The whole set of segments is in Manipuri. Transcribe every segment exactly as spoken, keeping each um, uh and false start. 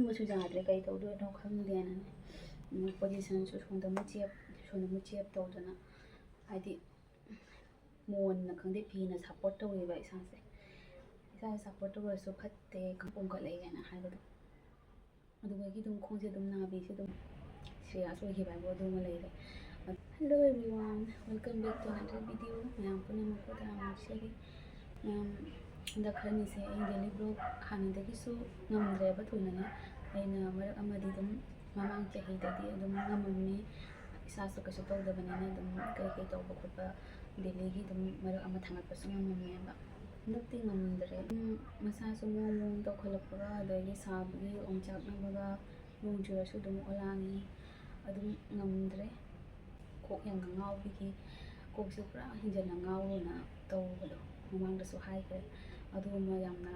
ꯈꯣꯡꯁꯨ ꯌꯥꯗ꯭ꯔꯦ, ꯀꯩ ꯇꯧꯗꯣꯏꯅꯣ ꯈꯪꯗꯦꯅꯅꯦ꯫ ꯎꯝ, ꯄꯣꯖꯤꯁꯟꯁꯨ ꯁꯣꯝꯗ ꯑꯃꯨꯛ ꯆꯦꯞ, ꯁꯣꯝꯗ ꯑꯃꯨꯛ ꯆꯦꯞ ꯇꯧꯗꯅ, ꯍꯥꯏꯗꯤ ꯃꯣꯟꯅ ꯈꯪꯗꯦ, ꯐꯤꯅ ꯁꯞꯄꯣꯔꯠ ꯇꯧꯋꯦꯕ ꯏꯁꯥꯁꯦ꯫ ꯏꯁꯥꯁꯦ ꯁꯞꯄꯣꯔꯠ ꯇꯧꯔꯁꯨ ꯐꯠꯇꯦ, ꯈꯪ ꯄꯣꯝꯈꯠꯂꯛꯑꯦꯅ ꯍꯥꯏꯕꯗꯣ꯫ ꯑꯗꯨꯗꯒꯤ ꯑꯗꯨꯝ ꯈꯣꯡꯁꯦ ꯑꯗꯨꯝ ꯅꯥꯕꯤꯁꯦ ꯑꯗꯨꯝ ꯁꯤꯔꯤꯌꯁ ꯑꯣꯏꯈꯤꯕ ꯍꯥꯏꯕꯨ ꯑꯗꯨꯃ ꯂꯩꯔꯦ꯫ Hello everyone, welcome back to another video. ꯃꯌꯥꯝ ꯄꯨꯝꯅꯃꯛꯄꯨ ꯇꯔꯥꯝꯅ ꯑꯣꯛꯆꯔꯤ꯫ ꯃꯌꯥꯝ, ꯍꯟꯗꯛ ꯈꯔꯅꯤꯁꯦ ꯑꯩ ꯗꯦꯂꯤ ꯕ꯭ꯂꯣꯛ ꯍꯥꯟꯅꯗꯒꯤꯁꯨ ꯉꯝꯗ꯭ꯔꯦꯕ ꯊꯣꯏꯅꯅꯦ꯫ ꯑꯩꯅ ꯃꯔꯛ ꯑꯃꯗꯤ ꯑꯗꯨꯝ ꯃꯃꯥꯡ ꯆꯍꯤꯗꯗꯤ ꯑꯗꯨꯝ ꯉꯝꯃꯝꯃꯤ, ꯏꯁꯥꯁꯨ ꯀꯩꯁꯨ ꯇꯧꯗꯕꯅꯤꯅ ꯑꯗꯨꯝ ꯀꯩ ꯀꯩ ꯇꯧꯕ ꯈꯣꯠꯄ ꯗꯦꯂꯤꯒꯤ ꯑꯗꯨꯝ ꯃꯔꯛ ꯑꯃ ꯊꯥꯡꯒꯠꯄꯁꯨ ꯉꯝꯃꯝꯃꯦꯕ꯫ ꯍꯟꯗꯛꯇꯤ ꯉꯝꯗ꯭ꯔꯦ꯫ ꯑꯗꯨꯝ ꯃꯁꯥꯁꯨ ꯃꯑꯣꯡ ꯃꯑꯣꯡ ꯇꯧꯈꯠꯂꯛꯄꯒ, ꯑꯗꯒꯤ ꯁꯥꯕꯒꯤ ꯑꯣꯝꯆꯥꯛꯅꯕꯒ, ꯅꯣꯡ ꯆꯨꯔꯁꯨ ꯑꯗꯨꯝ ꯑꯣꯂꯥꯡꯉꯤ꯫ ꯑꯗꯨꯝ ꯉꯝꯗ꯭ꯔꯦ꯫ ꯀꯣꯛ ꯌꯥꯝꯅ ꯉꯥꯎꯕꯤꯒꯤ, ꯀꯣꯛꯁꯦ ꯄꯨꯔꯥ ꯍꯦꯟꯖꯟꯅ ꯉꯥꯎꯔꯨꯅ ꯇꯧꯕꯗꯣ ꯃꯃꯥꯡꯗꯁꯨ ꯍꯥꯏꯈ꯭ꯔꯦ꯫ ꯑꯗꯨꯒꯨꯝꯕ ꯌꯥꯝꯅ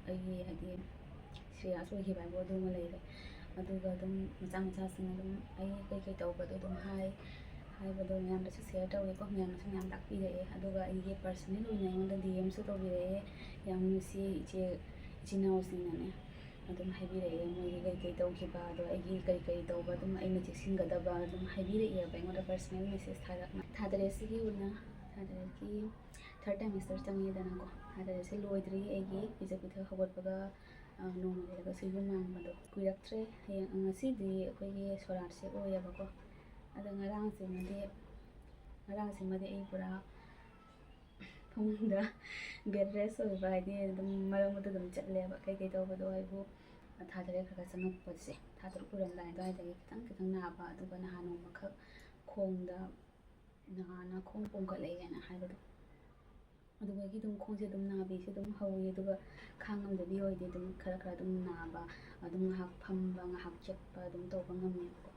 ꯑꯩꯒꯤ, ꯍꯥꯏꯗꯤ, ꯁꯤꯔꯤꯌꯁ ꯑꯣꯏꯈꯤꯕ ꯍꯥꯏꯕꯨ ꯑꯗꯨꯃ ꯂꯩꯔꯦ꯫ ꯑꯗꯨꯒ ꯑꯗꯨꯝ ꯃꯆꯥ ꯃꯆꯥꯁꯤꯡ ꯑꯗꯨꯝ ꯑꯩ ꯀꯩꯀꯩ ꯇꯧꯕꯗꯣ ꯑꯗꯨꯝ ꯍꯥꯏ, ꯍꯥꯏꯕꯗꯣ ꯃꯌꯥꯝꯗꯁꯨ ꯁꯤꯌꯔ ꯇꯧꯋꯦꯀꯣ, ꯃꯌꯥꯝꯅꯁꯨ ꯃꯌꯥꯝ ꯇꯥꯛꯄꯤꯔꯛꯑꯦ꯫ ꯑꯗꯨꯒ ꯑꯩꯒꯤ ꯄꯔꯁꯅꯦꯜ ꯑꯣꯏꯅ ꯑꯩꯉꯣꯟꯗ ꯗꯤ ꯑꯦꯝꯁꯨ ꯇꯧꯕꯤꯔꯛꯑꯦ꯫ ꯌꯥꯝ ꯅꯨꯡꯁꯤ ꯏꯆꯦ, ꯏꯆꯤꯟ ꯏꯅꯥꯎꯁꯤꯡꯅꯅꯦ ꯑꯗꯨꯝ ꯍꯥꯏꯕꯤꯔꯛꯑꯦ, ꯃꯣꯏꯒꯤ ꯀꯩꯀꯩ ꯇꯧꯈꯤꯕ, ꯑꯗꯣ ꯑꯩꯒꯤ ꯀꯔꯤ ꯀꯔꯤ ꯇꯧꯕ ꯑꯗꯨꯝ ꯑꯩꯅ ꯆꯦꯛꯁꯤꯟꯒꯗꯕ ꯑꯗꯨꯝ ꯍꯥꯏꯕꯤꯔꯛꯑꯦꯕ ꯑꯩꯉꯣꯟꯗ ꯄꯔꯁꯅꯦꯜ ꯃꯦꯁꯦꯖ ꯊꯥꯔꯛꯅ꯫ ꯊꯥ ꯇꯔꯦꯠꯁꯤꯒꯤ ꯑꯣꯏꯅ, ꯊꯥ ꯇꯔꯦꯠꯀꯤ ꯊꯥꯔꯠ ꯇꯥꯏꯃꯦꯁꯇꯔ ꯆꯪꯉꯦꯗꯅꯀꯣ꯫ ꯊꯥ ꯇꯔꯦꯠꯁꯦ ꯂꯣꯏꯗ꯭ꯔꯤ ꯑꯩꯒꯤ, ꯄꯤꯖ ꯄꯤꯊꯛ ꯍꯧꯒꯠꯄꯒ, ꯑ, ꯅꯣꯡꯃ ꯂꯩꯔꯒꯁꯨ ꯌꯨꯝ ꯍꯥꯟꯕꯗꯣ ꯀꯨꯏꯔꯛꯇ꯭ꯔꯦ꯫ ꯍꯌꯦꯡ, ꯉꯁꯤꯗꯤ ꯑꯩꯈꯣꯏꯒꯤ ꯁꯣꯔꯥꯠꯁꯦ ꯑꯣꯏꯌꯦꯕꯀꯣ꯫ ꯑꯗꯣ ꯉꯔꯥꯡꯁꯤꯃꯗꯤ, ꯉꯔꯥꯡꯁꯤꯃꯗꯤ ꯑꯩ ꯄꯨꯔꯥ ꯐꯃꯨꯡꯗ ꯕꯦꯗ ꯔꯦꯁ ꯑꯣꯏꯕ, ꯍꯥꯏꯗꯤ ꯑꯗꯨꯝ ꯃꯔꯛ ꯃꯔꯛꯇ ꯑꯗꯨꯝ ꯆꯠꯂꯦꯕ꯫ ꯀꯩꯀꯩ ꯇꯧꯕꯗꯣ ꯍꯥꯏꯕꯨ, ꯊꯥ ꯇꯔꯦꯠ ꯈꯔ ꯈꯔ ꯆꯪꯉꯛꯄꯁꯦ, ꯊꯥ ꯇꯔꯨꯛ ꯂꯣꯏꯔꯝꯗꯥꯏ ꯑꯗꯨꯋꯥꯏꯗꯒꯤ ꯈꯤꯇꯪ ꯈꯤꯇꯪ ꯅꯥꯕ, ꯑꯗꯨꯒ ꯅꯍꯥꯟ ꯅꯣꯡꯃꯈꯛ ꯈꯣꯡꯗ ꯅꯥꯅ ꯈꯣꯡ ꯄꯣꯝꯈꯠꯂꯛꯑꯦꯅ ꯍꯥꯏꯕꯗꯣ, ꯑꯗꯨꯗꯒꯤ ꯑꯗꯨꯝ ꯈꯣꯡꯁꯦ ꯑꯗꯨꯝ ꯅꯥꯕꯤꯁꯦ ꯑꯗꯨꯝ ꯍꯧꯋꯤ꯫ ꯑꯗꯨꯒ ꯈꯥꯡꯉꯝꯗꯕꯤ ꯑꯣꯏꯗꯦ, ꯑꯗꯨꯝ ꯈꯔ ꯈꯔ ꯑꯗꯨꯝ ꯅꯥꯕ, ꯑꯗꯨꯝ ꯉꯥꯏꯍꯥꯛ ꯐꯝꯕ, ꯉꯥꯏꯍꯥꯛ ꯆꯠꯄ ꯑꯗꯨꯝ ꯇꯧꯕ ꯉꯝꯃꯦꯕꯀꯣ꯫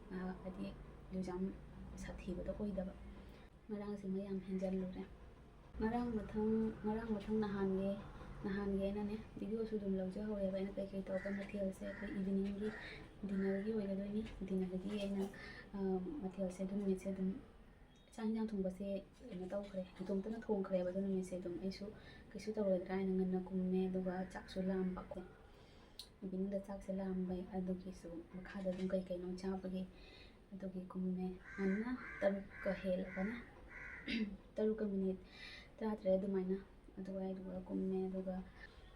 ꯉꯥꯏꯍꯥꯛ, ꯍꯥꯏꯗꯤ ꯑꯗꯨꯁꯨ ꯌꯥꯝ ꯁꯥꯊꯤꯕꯗꯣ ꯑꯣꯏꯗꯕ꯫ ꯉꯔꯥꯡꯁꯤꯃ ꯌꯥꯝ ꯍꯦꯟꯖꯜꯂꯨꯔꯦ꯫ ꯉꯔꯥꯡ ꯃꯊꯪ, ꯉꯔꯥꯡ ꯃꯊꯪ ꯅꯍꯥꯟꯒꯤ, ꯅꯍꯥꯟꯒꯤ ꯑꯩꯅꯅꯦ, ꯚꯤꯗꯤꯑꯣꯁꯨ ꯑꯗꯨꯝ ꯂꯧꯖꯍꯧꯋꯦꯕ ꯑꯩꯅ ꯀꯩꯀꯩ ꯇꯧꯔꯒ꯫ ꯃꯊꯦꯜꯁꯦ ꯑꯩꯈꯣꯏ ꯏꯚꯤꯅꯤꯡꯒꯤ ꯗꯤꯟꯅꯔꯒꯤ ꯑꯣꯏꯒꯗꯣꯏꯅꯤ꯫ ꯗꯤꯟꯅꯔꯒꯤ ꯑꯩꯅ, ꯑ, ꯃꯊꯦꯜꯁꯦ ꯑꯗꯨ ꯅꯨꯃꯤꯠꯁꯦ ꯑꯗꯨꯝ ꯆꯥꯛ ꯍꯤꯟꯖꯥꯡ ꯊꯣꯡꯕꯁꯦ ꯀꯩꯅꯣ ꯇꯧꯈ꯭ꯔꯦ, ꯏꯇꯣꯝꯇꯅ ꯊꯣꯡꯈ꯭ꯔꯦꯕ ꯑꯗꯨ ꯅꯨꯃꯤꯠꯁꯦ꯫ ꯑꯗꯨꯝ ꯑꯩꯁꯨ ꯀꯩꯁꯨ ꯇꯧꯔꯣꯏꯗ꯭ꯔꯥ ꯍꯥꯏꯅ ꯉꯟꯅ ꯀꯨꯝꯃꯦ, ꯑꯗꯨꯒ ꯆꯥꯛꯁꯨ ꯂꯥꯝꯕꯀꯣ꯫ ꯏꯚꯤꯅꯤꯡꯗ ꯆꯥꯛꯁꯦ ꯂꯥꯝꯕꯩ ꯑꯗꯨꯒꯤꯁꯨ ꯃꯈꯥꯗ ꯑꯗꯨꯝ ꯀꯩ ꯀꯩꯅꯣ ꯆꯥꯕꯒꯤ ꯑꯗꯨꯒꯤ ꯀꯨꯝꯃꯦ꯫ ꯉꯟꯅ ꯇꯔꯨꯛꯀ ꯍꯦꯜꯂꯕꯅꯦ꯫ ꯇꯔꯨꯛꯀ ꯃꯤꯅꯤꯠ ꯇꯔꯥꯇꯔꯦꯠ ꯑꯗꯨꯃꯥꯏꯅ ꯑꯗꯨꯋꯥꯏꯗꯨꯒ ꯀꯨꯝꯃꯦ꯫ ꯑꯗꯨꯒ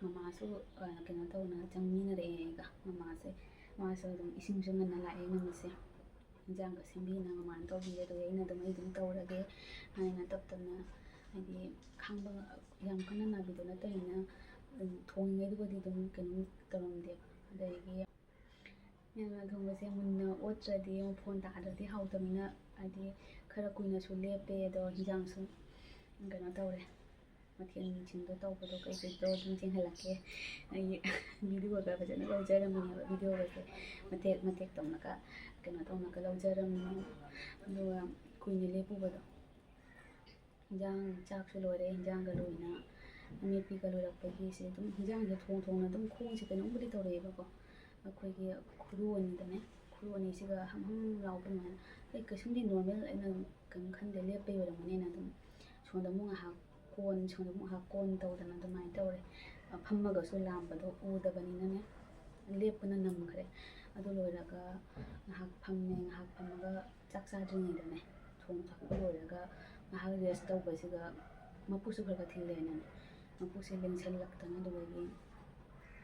ꯃꯃꯥꯁꯨ, ꯑ, ꯀꯩꯅꯣ ꯇꯧꯅ ꯆꯪꯃꯤꯟꯅꯔꯛꯑꯦ ꯑꯩꯒ꯫ ꯃꯃꯥꯁꯦ, ꯃꯥꯁꯨ ꯑꯗꯨꯝ ꯏꯁꯤꯡꯁꯨ ꯉꯟꯅ ꯂꯥꯛꯑꯦ ꯅꯨꯃꯤꯠꯁꯦ꯫ ꯏꯟꯖꯥꯡꯒ ꯁꯦꯝꯕꯤꯅ ꯃꯃꯥꯅ ꯇꯧꯕꯤꯔꯦ꯫ ꯑꯗꯨꯒ ꯑꯩꯅ ꯑꯗꯨꯝ, "ꯑꯩ ꯑꯗꯨꯝ ꯇꯧꯔꯒꯦ" ꯍꯥꯏꯅ ꯇꯞ ꯇꯞꯅ, ꯍꯥꯏꯗꯤ ꯈꯥꯡꯕ ꯌꯥꯝ ꯀꯟꯅ ꯅꯥꯕꯤꯗꯣ ꯅꯠꯇꯕꯅꯤꯅꯅꯦ, ꯑꯗꯨꯝ ꯊꯣꯡꯉꯤꯉꯩꯗꯨꯒꯗꯤ ꯑꯗꯨꯝ ꯀꯩꯅꯣꯝ ꯇꯧꯔꯝꯗꯦꯕ꯫ ꯑꯗꯒꯤ ꯌꯥꯝꯅ ꯊꯣꯡꯕꯁꯦ ꯃꯨꯟꯅ ꯑꯣꯠꯇ꯭ꯔꯗꯤ, ꯃꯐꯣꯟ ꯇꯥꯗ꯭ꯔꯗꯤ ꯍꯥꯎꯇꯕꯅꯤꯅ, ꯍꯥꯏꯗꯤ ꯈꯔ ꯀꯨꯏꯅꯁꯨ ꯂꯦꯞꯄꯦ꯫ ꯑꯗꯣ ꯍꯤꯟꯖꯥꯡꯁꯨ ꯀꯩꯅꯣ ꯇꯧꯔꯦ, ꯃꯊꯦꯜꯁꯤꯡꯗꯣ ꯇꯧꯕꯗꯣ ꯀꯩꯀꯩꯗꯣ ꯑꯗꯨꯝ ꯌꯦꯡꯍꯜꯂꯛꯀꯦ꯫ ꯑꯩ ꯚꯤꯗꯤꯑꯣꯒ ꯐꯖꯅ ꯂꯧꯖꯔꯝꯕꯅꯦꯕ, ꯚꯤꯗꯤꯑꯣꯒꯁꯦ ꯃꯇꯦꯛ ꯃꯇꯦꯛ ꯇꯧꯅꯒ, ꯀꯩꯅꯣ ꯇꯧꯅꯒ ꯂꯧꯖꯔꯝꯕꯅꯦ꯫ ꯑꯗꯨꯒ ꯀꯨꯏꯅ ꯂꯦꯞꯄꯨꯕꯗꯣ, ꯍꯤꯟꯖꯥꯡ, ꯆꯥꯛꯁꯨ ꯂꯣꯏꯔꯦ, ꯍꯤꯟꯖꯥꯡꯒ ꯂꯣꯏꯅ ꯑꯃꯦꯠꯄꯤꯒ ꯂꯣꯏꯔꯛꯄꯒꯤ ꯁꯤ ꯑꯗꯨꯝ ꯍꯤꯟꯖꯥꯡꯁꯦ ꯊꯣꯡ ꯊꯣꯡꯅ ꯑꯗꯨꯝ ꯈꯣꯡꯁꯦ ꯀꯩꯅꯣꯝꯕꯨꯗꯤ ꯇꯧꯔꯛꯑꯦꯕꯀꯣ꯫ ꯑꯩꯈꯣꯏꯒꯤ ꯈꯨꯔꯨ ꯑꯅꯤꯗꯅꯦ, ꯈꯨꯔꯨ ꯑꯅꯤꯁꯤꯒ ꯍꯝ ꯍꯝ ꯂꯥꯎꯕ ꯑꯗꯨꯃꯥꯏꯅ꯫ ꯑꯩ ꯀꯩꯁꯨꯝꯗꯤ ꯅꯣꯔꯃꯦꯜ, ꯑꯩꯅ ꯀꯩꯝ ꯈꯟꯗꯦ, ꯂꯦꯞꯄꯩ ꯑꯣꯏꯔꯝꯒꯅꯤꯅ ꯑꯗꯨꯝ ꯁꯣꯝꯗ ꯑꯃꯨꯛ ꯉꯥꯏꯍꯥꯛ ꯀꯣꯟ, ꯁꯣꯝꯗ ꯑꯃꯨꯛ ꯉꯥꯏꯍꯥꯛ ꯀꯣꯟ ꯇꯧꯗꯅ ꯑꯗꯨꯃꯥꯏꯅ ꯇꯧꯔꯦ꯫ ꯐꯝꯃꯒꯁꯨ ꯂꯥꯝꯕꯗꯣ ꯎꯗꯕꯅꯤꯅꯅꯦ, ꯂꯦꯞꯄꯅ ꯅꯝꯈ꯭ꯔꯦ꯫ ꯑꯗꯨ ꯂꯣꯏꯔꯒ ꯉꯥꯏꯍꯥꯛ ꯐꯝꯃꯦ, ꯉꯥꯏꯍꯥꯛ ꯐꯝꯃꯒ ꯆꯥꯛ ꯆꯥꯗ꯭ꯔꯤꯉꯩꯗꯅꯦ, ꯊꯣꯡ ꯊꯥꯛꯄ ꯂꯣꯏꯔꯒ ꯉꯥꯏꯍꯥꯛ ꯔꯦꯁ ꯇꯧꯕꯁꯤꯒ ꯃꯄꯨꯛꯁꯨ ꯈꯔ ꯈꯔ ꯊꯤꯜꯂꯦꯅ, ꯃꯄꯨꯛꯁꯦ ꯂꯦꯡꯁꯜꯂꯛꯇꯅ ꯑꯗꯨꯗꯒꯤ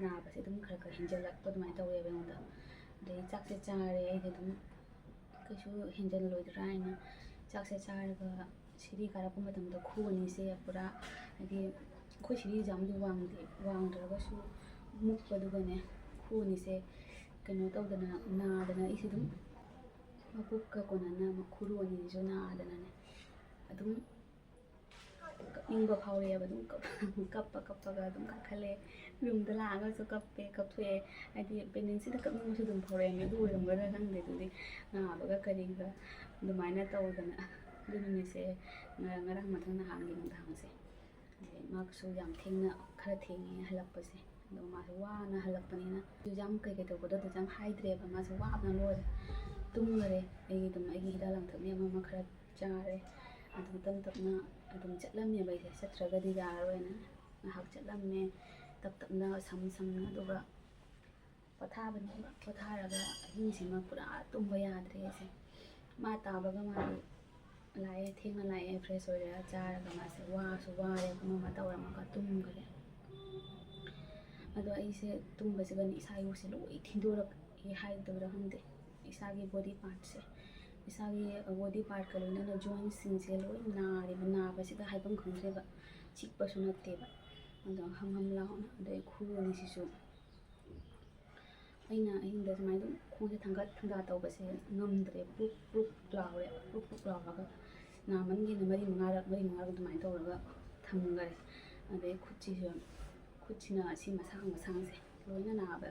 ꯅꯥꯕꯁꯦ ꯑꯗꯨꯝ ꯈꯔ ꯈꯔ ꯍꯦꯟꯖꯜꯂꯛꯄ ꯑꯗꯨꯃꯥꯏꯅ ꯇꯧꯋꯦꯕ ꯑꯩꯉꯣꯟꯗ꯫ ꯑꯗꯩ ꯆꯥꯛꯁꯦ ꯆꯥꯔꯦ, ꯑꯩꯗꯤ ꯑꯗꯨꯝ ꯀꯩꯁꯨ ꯍꯦꯟꯖꯜꯂꯣꯏꯗ꯭ꯔꯥ ꯍꯥꯏꯅ ꯆꯥꯛꯁꯦ ꯆꯥꯔꯒ ꯁꯤꯔꯤ ꯀꯥꯔꯛꯄ ꯃꯇꯝꯗ ꯈꯨ ꯑꯅꯤꯁꯦ ꯄꯨꯔꯥ, ꯍꯥꯏꯗꯤ ꯑꯩꯈꯣꯏ ꯁꯤꯔꯤꯁꯦ ꯌꯥꯝꯗꯤ ꯋꯥꯡꯗꯦ, ꯋꯥꯡꯗ꯭ꯔꯒꯁꯨ ꯃꯨꯛꯄꯗꯨꯒꯅꯦ, ꯈꯨ ꯑꯅꯤꯁꯦ ꯀꯩꯅꯣ ꯇꯧꯗꯅ, ꯅꯥꯗꯅ, ꯑꯩꯁꯦ ꯑꯗꯨꯝ ꯃꯄꯨꯛꯀ ꯀꯣꯟꯅꯅ ꯈꯨꯔꯨ ꯑꯅꯤꯁꯤꯁꯨ ꯅꯥꯗꯅꯅꯦ, ꯑꯗꯨꯝ ꯀꯞꯅꯤꯡꯕ ꯐꯥꯎꯔꯛꯑꯦꯕ꯫ ꯑꯗꯨꯝ ꯀꯞ-, ꯀꯞꯄ ꯀꯞꯄꯒ ꯑꯗꯨꯝ ꯀꯥꯈꯠꯂꯦ꯫ ꯔꯨꯝꯗ ꯂꯥꯛꯑꯒꯁꯨ ꯀꯞꯄꯦ, ꯀꯞꯊꯣꯛꯑꯦ꯫ ꯍꯥꯏꯗꯤ ꯄ꯭ꯔꯦꯒꯅꯦꯟꯁꯤꯗ ꯀꯞꯅꯤꯡꯕꯁꯨ ꯑꯗꯨꯝ ꯐꯥꯎꯔꯛꯑꯦ, ꯑꯗꯨ ꯑꯣꯏꯔꯝꯒꯗ꯭ꯔꯥ ꯈꯪꯗꯦ꯫ ꯑꯗꯨꯗꯤ ꯅꯥꯕꯒ ꯀꯔꯤꯒ ꯑꯗꯨꯃꯥꯏꯅ ꯇꯧꯗꯅ, ꯑꯗꯨ ꯅꯨꯃꯤꯠꯁꯦ ꯉ-, ꯉꯔꯥꯡ ꯃꯊꯪ ꯅꯍꯥꯟꯒꯤ ꯅꯨꯡꯗꯥꯡꯁꯦ, ꯑꯗꯩ ꯃꯥꯁꯨ ꯌꯥꯝ ꯊꯦꯡꯅ, ꯈꯔ ꯊꯦꯡꯉꯦ ꯍꯜꯂꯛꯄꯁꯦ꯫ ꯑꯗꯣ ꯃꯥꯁꯨ ꯋꯥꯅ ꯍꯜꯂꯛꯄꯅꯤꯅ ꯑꯗꯨꯁꯨ ꯌꯥꯝ ꯀꯩꯀꯩ ꯇꯧꯕꯗꯣ ꯑꯗꯨꯁꯨ ꯌꯥꯝ ꯍꯥꯏꯗ꯭ꯔꯦꯕ꯫ ꯃꯥꯁꯨ ꯋꯥꯕꯅ ꯂꯣꯏꯔꯦ, ꯇꯨꯝꯈꯔꯦ꯫ ꯑꯩ ꯑꯗꯨꯝ ꯑꯩꯒꯤ ꯍꯤꯗꯥꯛ ꯂꯥꯡꯊꯛꯅꯦ ꯑꯃ ꯑꯃ ꯈꯔ ꯆꯥꯔꯦ꯫ ꯑꯗꯨꯝ ꯇꯞ ꯇꯞꯅ ꯑꯗꯨꯝ ꯆꯠꯂꯝꯃꯦꯕ ꯑꯩꯁꯦ, ꯆꯠꯇ꯭ꯔꯒꯗꯤ ꯌꯥꯔꯔꯣꯏꯅ ꯉꯥꯏꯍꯥꯛ ꯆꯠꯂꯝꯃꯦ, ꯇꯞ ꯇꯞꯅ ꯁꯝ ꯁꯝꯅ꯫ ꯑꯗꯨꯒ ꯄꯣꯊꯥꯕꯅꯦꯕ꯫ ꯄꯣꯊꯥꯔꯒ ꯑꯍꯤꯡꯁꯤꯃ ꯄꯨꯔꯥ ꯇꯨꯝꯕ ꯌꯥꯗ꯭ꯔꯦ ꯑꯩꯁꯦ꯫ ꯃꯥ ꯇꯥꯕꯒ ꯃꯥꯗꯤ ꯂꯥꯛꯑꯦ, ꯊꯦꯡꯅ ꯂꯥꯛꯑꯦ, fresh ꯑꯣꯏꯔꯦ, ꯆꯥꯔꯒ ꯃꯥꯁꯦ ꯋꯥꯁꯨ ꯋꯥꯔꯦ, ꯑꯃ ꯑꯃ ꯇꯧꯔꯝꯃꯒ ꯇꯨꯝꯈ꯭ꯔꯦ꯫ ꯑꯗꯣ ꯑꯩꯁꯦ ꯇꯨꯝꯕꯁꯤꯒꯅꯦ ꯏꯁꯥ ꯏꯎꯁꯦ ꯂꯣꯏ ꯊꯤꯟꯗꯣꯔꯛꯑꯦ ꯍꯥꯏꯒꯗꯕ꯭ꯔꯥ ꯈꯪꯗꯦ꯫ ꯏꯁꯥꯒꯤ body partꯁꯦ, ꯏꯁꯥꯒꯤ body partꯀ ꯂꯣꯏꯅꯅ jointsꯁꯤꯡꯁꯦ ꯂꯣꯏ ꯅꯥꯔꯦꯕ꯫ ꯅꯥꯕꯁꯤꯗ ꯍꯥꯏꯐꯝ ꯈꯪꯗ꯭ꯔꯦꯕ꯫ ꯆꯤꯛꯄꯁꯨ ꯅꯠꯇꯦꯕ꯫ ꯑꯗꯣ ꯍꯝ ꯍꯝ ꯂꯥꯎꯅ꯫ ꯑꯗꯩ ꯈꯨꯔꯨꯅꯤꯁꯤꯁꯨ ꯑꯩꯅ ꯑꯍꯤꯡꯗ ꯁꯨꯃꯥꯏꯅ ꯑꯗꯨꯝ ꯈꯣꯡꯁꯦ ꯊꯥꯡꯒꯠ ꯊꯥꯡꯗ ꯇꯧꯕꯁꯦ ꯉꯝꯗ꯭ꯔꯦ꯫ ꯄ꯭ꯔꯨꯛ ꯄ꯭ꯔꯨꯛ ꯂꯥꯎꯔꯦ꯫ ꯄ꯭ꯔꯨꯛ ꯄ꯭ꯔꯨꯛ ꯂꯥꯎꯔꯒ ꯅꯥꯃꯟꯒꯤꯅ ꯃꯔꯤ ꯃꯉꯥꯔꯛ, ꯃꯔꯤ ꯃꯉꯥꯔꯛ ꯑꯗꯨꯃꯥꯏꯅ ꯇꯧꯔꯒ ꯊꯝꯈꯔꯦ꯫ ꯑꯗꯩ ꯈꯨꯠꯁꯤꯁꯨ, ꯈꯨꯠꯁꯤꯅ ꯑꯁꯤ ꯃꯁꯥꯡ ꯃꯁꯥꯡꯁꯦ ꯂꯣꯏꯅ ꯅꯥꯕ꯫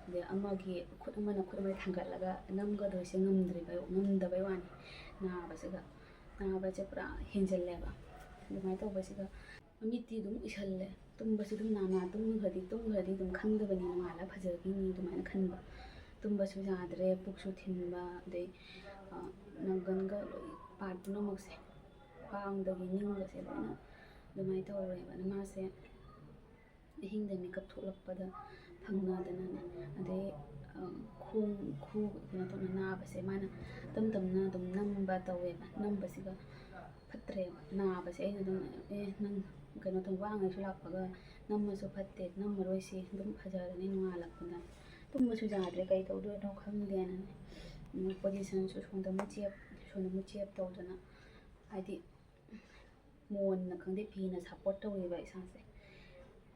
ꯑꯗꯩ ꯑꯃꯒꯤ ꯈꯨꯠ ꯑꯃꯅ ꯈꯨꯠ ꯑꯃ ꯊꯥꯡꯒꯠꯂꯒ ꯅꯝꯒꯗꯣꯏꯁꯦ ꯉꯝꯗ꯭ꯔꯤꯕ, ꯉꯝꯗꯕꯩ ꯋꯥꯅꯤ꯫ ꯅꯥꯕꯁꯤꯒ, ꯅꯥꯕꯁꯦ ꯄꯨꯔꯥ ꯍꯦꯟꯖꯜꯂꯦꯕ꯫ ꯑꯗꯨꯃꯥꯏꯅ ꯇꯧꯕꯁꯤꯒ ꯃꯃꯤꯠꯇꯤ ꯑꯗꯨꯝ ꯎꯏꯁꯜꯂꯦ꯫ ꯇꯨꯝꯕꯁꯨ ꯑꯗꯨꯝ ꯅꯥ ꯅꯥ ꯇꯨꯝꯈ꯭ꯔꯗꯤ, ꯇꯨꯝꯈ꯭ꯔꯗꯤ ꯑꯗꯨꯝ ꯈꯪꯗꯕꯅꯤ, ꯅꯣꯡꯉꯥꯜꯂ ꯐꯖꯈꯤꯅꯤ ꯑꯗꯨꯃꯥꯏꯅ ꯈꯟꯕ꯫ ꯇꯨꯝꯕꯁꯨ ꯌꯥꯗ꯭ꯔꯦ, ꯄꯨꯛꯁꯨ ꯊꯤꯟꯕ, ꯑꯗꯩ, ꯑ, ꯅꯪꯒꯟꯒ ꯂꯣꯏ part ꯄꯨꯝꯅꯃꯛꯁꯦ, ꯈ꯭ꯋꯥꯡꯗꯒꯤ ꯅꯤꯡꯒꯁꯦ ꯂꯣꯏꯅ ꯑꯗꯨꯃꯥꯏꯅ ꯇꯧꯔꯦꯕ꯫ ꯑꯗ ꯃꯥꯁꯦ ꯑꯍꯤꯡꯗ ꯃꯤꯀꯞ ꯊꯣꯛꯂꯛꯄꯗ ꯐꯪꯅꯗꯅꯅꯦ, ꯑꯗꯩ, ꯑ, ꯈꯣꯡ ꯈꯨ ꯀꯩꯅꯣ ꯇꯧꯅ ꯅꯥꯕꯁꯦ ꯃꯥꯅ ꯇꯞ ꯇꯞꯅ ꯑꯗꯨꯝ ꯅꯝꯕ ꯇꯧꯋꯦꯕ꯫ ꯅꯝꯕꯁꯤꯒ ꯐꯠꯇ꯭ꯔꯦꯕ ꯅꯥꯕꯁꯦ꯫ ꯑꯩꯅ ꯑꯗꯨꯝ, "ꯑꯦ, ꯅꯪ ꯀꯩꯅꯣ ꯇꯧ, ꯋꯥꯉꯩꯁꯨ ꯂꯥꯛꯄꯒ ꯅꯝꯃꯁꯨ ꯐꯠꯇꯦ, ꯅꯝꯃꯔꯣꯏꯁꯤ, ꯑꯗꯨꯝ ꯐꯖꯔꯅꯤ ꯅꯣꯡꯉꯥꯜꯂꯛꯄꯗ"꯫ ꯇꯨꯝꯕꯁꯨ ꯌꯥꯗ꯭ꯔꯦ, ꯀꯩ ꯇꯧꯗꯣꯏꯅꯣ ꯈꯪꯗꯦꯅꯅꯦ꯫ ꯎꯝ, positionꯁꯨ ꯁꯣꯝꯗ ꯑꯃꯨꯛ ꯆꯦꯞ, ꯁꯣꯝꯗ ꯑꯃꯨꯛ ꯆꯦꯞ ꯇꯧꯗꯅ, ꯍꯥꯏꯗꯤ ꯃꯣꯟꯅ ꯈꯪꯗꯦ, ꯐꯤꯅ support ꯇꯧꯔꯤꯕ ꯏꯁꯥꯁꯦ꯫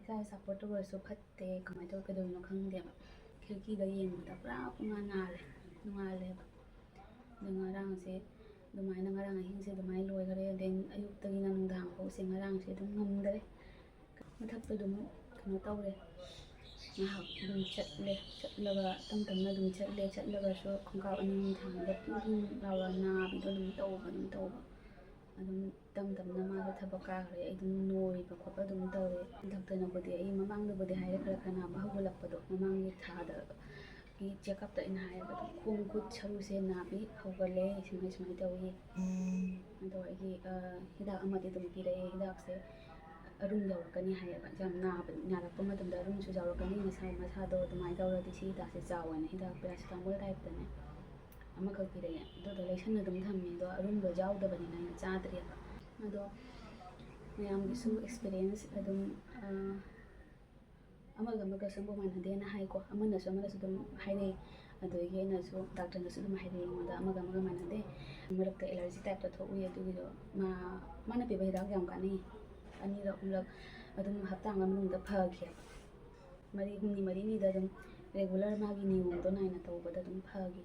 ꯏꯁꯥꯁꯦ support ꯇꯧꯔꯁꯨ ꯐꯠꯇꯦ, ꯀꯃꯥꯏꯅ ꯇꯧꯔ ꯀꯩꯗꯧꯔꯤꯅꯣ ꯈꯪꯗꯦꯕ꯫ ꯈꯤꯔꯀꯤꯗ ꯌꯦꯡꯕꯗ ꯄꯨꯔꯥ ꯄꯨꯡꯉꯥꯟ ꯉꯥꯜꯂꯦ, ꯅꯣꯡꯉꯥꯜꯂꯦꯕ꯫ ꯑꯗꯣ ꯉꯔꯥꯡꯁꯦ ꯑꯗꯨꯃꯥꯏꯅ, ꯉꯔꯥꯡ ꯑꯍꯤꯡꯁꯦ ꯑꯗꯨꯃꯥꯏꯅ ꯂꯣꯏꯈꯔꯦ꯫ ꯑꯗꯩ ꯑꯌꯨꯛꯇꯒꯤꯅ ꯅꯨꯡꯗꯥꯡ ꯐꯥꯎꯁꯦ ꯉꯔꯥꯡꯁꯦ ꯑꯗꯨꯝ ꯉꯝꯗꯔꯦ꯫ ꯃꯊꯛꯇ ꯑꯗꯨꯝ ꯀꯩꯅꯣ ꯇꯧꯔꯦ, ꯉꯥꯏꯍꯥꯛ ꯑꯗꯨꯝ ꯆꯠꯂꯦ꯫ ꯆꯠꯂꯒ ꯇꯞ ꯇꯞꯅ ꯑꯗꯨꯝ ꯆꯠꯂꯦ꯫ ꯆꯠꯂꯒꯁꯨ ꯈꯣꯡꯀꯥꯞ ꯑꯅꯤ ꯑꯍꯨꯝ ꯊꯥꯡꯕꯗ ꯄꯤꯡ ꯄꯤꯡ ꯂꯥꯎꯔ ꯅꯥꯕꯤꯗꯣ ꯑꯗꯨꯝ ꯇꯧꯕ, ꯑꯗꯨꯝ ꯇꯧꯕ꯫ ꯑꯗꯨꯝ ꯇꯞ ꯇꯞꯅ ꯃꯥꯁꯨ ꯊꯕꯛ ꯀꯥꯈ꯭ꯔꯦ꯫ ꯑꯩ ꯑꯗꯨꯝ ꯅꯣꯏꯕ ꯈꯣꯠꯄ ꯑꯗꯨꯝ ꯇꯧꯔꯦ꯫ ꯗꯥꯛꯇꯔꯅꯕꯨꯗꯤ ꯑꯩ ꯃꯃꯥꯡꯗꯕꯨꯗꯤ ꯍꯥꯏꯔꯦ, ꯈꯔ ꯈꯔ ꯅꯥꯕ ꯍꯧꯒꯠꯂꯛꯄꯗꯣ, ꯃꯃꯥꯡꯒꯤ ꯊꯥꯗꯒꯤ check upꯇ ꯑꯩꯅ ꯍꯥꯏꯌꯦꯕ, ꯑꯗꯨꯝ ꯈꯣꯡ ꯈꯨꯠ ꯁꯔꯨꯁꯦ ꯅꯥꯕꯤ ꯍꯧꯒꯠꯂꯦ, ꯁꯨꯃꯥꯏ ꯁꯨꯃꯥꯏꯅ ꯇꯧꯏ꯫ ꯑꯗꯣ ꯑꯩꯒꯤ, ꯑ, ꯍꯤꯗꯥꯛ ꯑꯃꯗꯤ ꯑꯗꯨꯝ ꯄꯤꯔꯛꯑꯦ꯫ ꯍꯤꯗꯥꯛꯁꯦ ꯑꯔꯨꯝ ꯌꯥꯎꯔꯛꯀꯅꯤ ꯍꯥꯏꯌꯦꯕ꯫ ꯌꯥꯝ ꯅꯥꯕ, ꯅꯥꯔꯛꯄ ꯃꯇꯝꯗ ꯑꯔꯨꯝꯁꯨ ꯌꯥꯎꯔꯛꯀꯅꯤ꯫ ꯃꯁꯥ, ꯃꯁꯥꯗꯣ ꯑꯗꯨꯃꯥꯏꯅ ꯇꯧꯔꯗꯤ ꯁꯤ ꯍꯤꯗꯥꯛꯁꯦ ꯆꯥꯎ ꯍꯥꯏꯅ ꯍꯤꯗꯥꯛ paracetamol typeꯇꯅꯦ ꯑꯃꯈꯛ ꯄꯤꯔꯛꯑꯦ꯫ ꯑꯗꯨꯗꯣ ꯂꯩꯁꯟꯅ ꯑꯗꯨꯝ ꯊꯝꯃꯦ꯫ ꯑꯗꯣ ꯑꯔꯨꯝꯕ ꯌꯥꯎꯗꯕꯅꯤꯅ ꯑꯩꯅ ꯆꯥꯗ꯭ꯔꯦꯕ꯫ ꯑꯗꯣ ꯃꯌꯥꯝꯒꯤꯁꯨ experience ꯑꯗꯨꯝ, ꯑ, ꯑꯃꯒ ꯑꯃꯒ ꯁꯨꯝꯕ ꯃꯥꯟꯅꯗꯦꯅ ꯍꯥꯏꯀꯣ꯫ ꯑꯃꯅꯁꯨ ꯑꯃꯅꯁꯨ ꯑꯗꯨꯝ ꯍꯥꯏꯅꯩ꯫ ꯑꯗꯨꯗꯒꯤ ꯑꯩꯅꯁꯨ, doctorꯅꯁꯨ ꯑꯗꯨꯝ ꯍꯥꯏꯔꯛꯑꯦ ꯑꯩꯉꯣꯟꯗ, ꯑꯃꯒ ꯑꯃꯒ ꯃꯥꯟꯅꯗꯦ꯫ ꯃꯔꯛꯇ allergy typeꯇ ꯊꯣꯛꯎꯏ꯫ ꯑꯗꯨꯒꯤꯗꯣ ꯃꯥ, ꯃꯥꯅ ꯄꯤꯕ ꯍꯤꯗꯥꯛ ꯌꯥꯝ ꯀꯥꯟꯅꯩ꯫ ꯑꯅꯤꯔꯛ, ꯑꯍꯨꯝꯂꯛ ꯑꯗꯨꯝ ꯍꯞꯇꯥ ꯑꯃ ꯃꯅꯨꯡꯗ ꯐꯈꯤꯑꯕ꯫ ꯃꯔꯤ, ꯍꯨꯝꯅꯤ ꯃꯔꯤꯅꯤꯗ ꯑꯗꯨꯝ regular ꯃꯥꯒꯤ ꯅꯤꯌꯣꯝꯗꯣ ꯅꯥꯏꯅ ꯇꯧꯕꯗ ꯑꯗꯨꯝ ꯐꯈꯤ꯫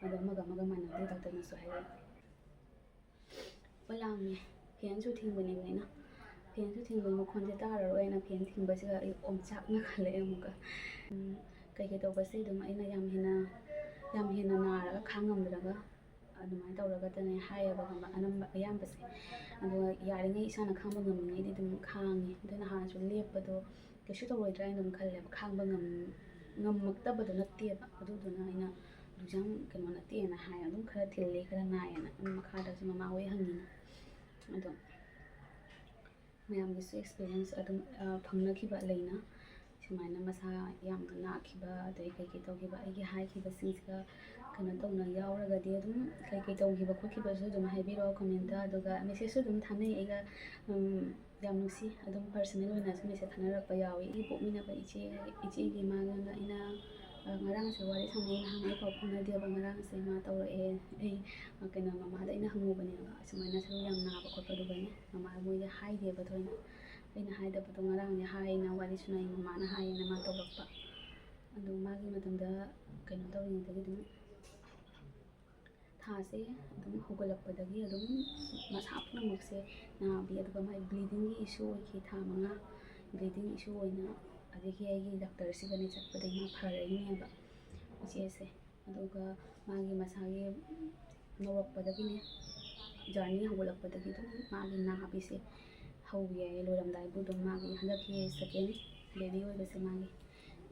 ꯑꯗꯣ ꯑꯃꯒ ꯑꯃꯒ ꯃꯥꯟꯅꯗꯦ, doctorꯅꯁꯨ ꯍꯥꯏꯔꯛꯑꯦ꯫ ꯍꯣꯏ, ꯂꯥꯡꯉꯦ꯫ Fanꯁꯨ ꯊꯤꯡꯕꯅꯦꯕ ꯑꯩꯅ꯫ Fanꯁꯨ ꯊꯤꯡꯕꯒꯤ ꯃꯈꯣꯟꯁꯦ ꯇꯥꯔꯔꯣꯏꯅ fan ꯊꯤꯡꯕꯁꯤꯒ ꯑꯩ ꯑꯣꯝꯆꯥꯛꯅ ꯈꯜꯂꯛꯑꯦ ꯑꯃꯨꯛꯀ꯫ ꯎꯝ, ꯀꯩꯀꯩ ꯇꯧꯕꯁꯦ ꯑꯗꯨꯝ ꯑꯩꯅ ꯌꯥꯝ ꯍꯦꯟꯅ, ꯌꯥꯝ ꯍꯦꯟꯅ ꯅꯥꯔꯒ ꯈꯥꯡꯉꯝꯗ꯭ꯔꯒ ꯑꯗꯨꯃꯥꯏꯅ ꯇꯧꯔꯒꯇꯅꯦ ꯍꯥꯏꯌꯦꯕ, ꯈꯪꯕ, ꯑꯅꯝꯕ, ꯑꯌꯥꯝꯕꯁꯦ꯫ ꯑꯗꯨꯒ ꯌꯥꯔꯤꯉꯩ ꯏꯁꯥꯅ ꯈꯥꯡꯕ ꯉꯝꯃꯤꯉꯩꯗꯤ ꯑꯗꯨꯝ ꯈꯥꯡꯉꯤ꯫ ꯑꯗꯨꯅ ꯍꯥꯟꯅꯁꯨ ꯂꯦꯞꯄꯗꯣ ꯀꯩꯁꯨ ꯇꯧꯔꯣꯏꯗ꯭ꯔꯥ ꯍꯥꯏꯅ ꯑꯗꯨꯝ ꯈꯜꯂꯦꯕ꯫ ꯈꯥꯡꯕ ꯉꯝ-, ꯉꯝꯃꯛꯇꯕꯗꯣ ꯅꯠꯇꯦꯕ꯫ ꯑꯗꯨꯗꯨꯅ ꯑꯩꯅ ꯑꯗꯨꯁꯨ ꯌꯥꯝ ꯀꯩꯅꯣ ꯅꯠꯇꯦꯅ ꯍꯥꯏ꯫ ꯑꯗꯨꯝ ꯈꯔ ꯊꯤꯜꯂꯤ, ꯈꯔ ꯅꯥꯏꯌꯦꯅ꯫ ꯑꯗꯨꯝ ꯃꯈꯥꯗꯁꯨ ꯃꯃꯥ ꯍꯣꯏ ꯍꯪꯉꯤꯅ꯫ ꯑꯗꯣ ꯃꯌꯥꯝꯒꯤꯁꯨ experience ꯑꯗꯨꯝ, ꯑ, ꯐꯪꯅꯈꯤꯕ ꯂꯩꯅ, ꯁꯨꯃꯥꯏꯅ ꯃꯁꯥ ꯌꯥꯝꯅ ꯅꯥꯈꯤꯕ, ꯑꯗꯩ ꯀꯩꯀꯩ ꯇꯧꯈꯤꯕ, ꯑꯩꯒꯤ ꯍꯥꯏꯈꯤꯕꯁꯤꯡꯁꯤꯒ ꯀꯩꯅꯣ ꯇꯧꯅ ꯌꯥꯎꯔꯒꯗꯤ ꯑꯗꯨꯝ ꯀꯩꯀꯩ ꯇꯧꯈꯤꯕ ꯈꯣꯠꯈꯤꯕꯁꯨ ꯑꯗꯨꯝ ꯍꯥꯏꯕꯤꯔꯛꯑꯣ commentꯇ꯫ ꯑꯗꯨꯒ messageꯁꯨ ꯑꯗꯨꯝ ꯊꯥꯅꯩ ꯑꯩꯒ, ꯎꯝ, ꯌꯥꯝ ꯅꯨꯡꯁꯤ꯫ ꯑꯗꯨꯝ personal ꯑꯣꯏꯅꯁꯨ message ꯊꯥꯅꯔꯛꯄ ꯌꯥꯎꯏ꯫ ꯑꯩꯒꯤ ꯄꯣꯛꯃꯤꯟꯅꯕ ꯏꯆꯦ, ꯏꯆꯦꯒꯤ ꯃꯥꯒ ꯑꯩꯅ, ꯑ, ꯉꯔꯥꯡꯁꯦ ꯋꯥꯔꯤ ꯁꯥꯟꯅꯩ, ꯅꯍꯥꯟ ꯑꯩ ꯄꯥꯎ ꯐꯥꯎꯅꯗꯦꯕ꯫ ꯉꯔꯥꯡꯁꯦ ꯃꯥ ꯇꯧꯔꯛꯑꯦ, ꯑꯩ, ꯑ, ꯀꯩꯅꯣ, ꯃꯃꯥꯗ ꯑꯩꯅ ꯍꯪꯉꯨꯕꯅꯦꯕ, ꯑꯁꯨꯃꯥꯏꯅ ꯁꯔꯨ ꯌꯥꯝ ꯅꯥꯕ ꯈꯣꯠꯄ꯫ ꯑꯗꯨꯒꯅꯦ ꯃꯃꯥ ꯃꯣꯏꯗ ꯍꯥꯏꯗꯦꯕ ꯊꯣꯏꯅ꯫ ꯑꯩꯅ ꯍꯥꯏꯗꯕꯗꯣ ꯉꯔꯥꯡꯅꯦ ꯍꯥꯏꯅ ꯋꯥꯔꯤ ꯁꯥꯟꯅꯩ, ꯃꯃꯥꯅ ꯍꯥꯏꯌꯦꯅ ꯃꯥ ꯇꯧꯔꯛꯄ꯫ ꯑꯗꯣ ꯃꯥꯒꯤ ꯃꯇꯝꯗ ꯀꯩꯅꯣ ꯇꯧꯔꯤꯉꯩꯗꯒꯤ ꯑꯗꯨꯝ ꯊꯥꯁꯦ ꯑꯗꯨꯝ ꯍꯧꯒꯠꯂꯛꯄꯗꯒꯤ ꯑꯗꯨꯝ ꯃꯁꯥ ꯄꯨꯝꯅꯃꯛꯁꯦ ꯅꯥꯕꯤ, ꯑꯗꯨꯒ ꯃꯥꯏ bleedingꯒꯤ issue ꯑꯣꯏꯈꯤ ꯊꯥ ꯃꯉꯥ꯫ Bleeding issue ꯑꯣꯏꯅ, ꯑꯗꯒꯤ ꯑꯩꯒꯤ doctorꯁꯤꯒꯅꯦ ꯆꯠꯄꯗꯒꯤ ꯃꯥ ꯐꯔꯛꯏꯅꯦꯕ ꯏꯆꯦꯁꯦ꯫ ꯑꯗꯨꯒ ꯃꯥꯒꯤ ꯃꯁꯥꯒꯤ ꯅꯧꯔꯛꯄꯗꯒꯤꯅꯦ, journey ꯍꯧꯒꯠꯂꯛꯄꯗꯒꯤ ꯑꯗꯨꯝ ꯃꯥꯒꯤ ꯅꯥꯕꯤꯁꯦ ꯍꯧꯈꯤ ꯍꯥꯏꯌꯦ꯫ ꯂꯣꯏꯔꯝꯗꯥꯏꯕꯨ ꯑꯗꯨꯝ ꯃꯥꯒꯤ ꯍꯟꯗꯛꯀꯤ second baby ꯑꯣꯏꯕꯁꯦ ꯃꯥꯒꯤ,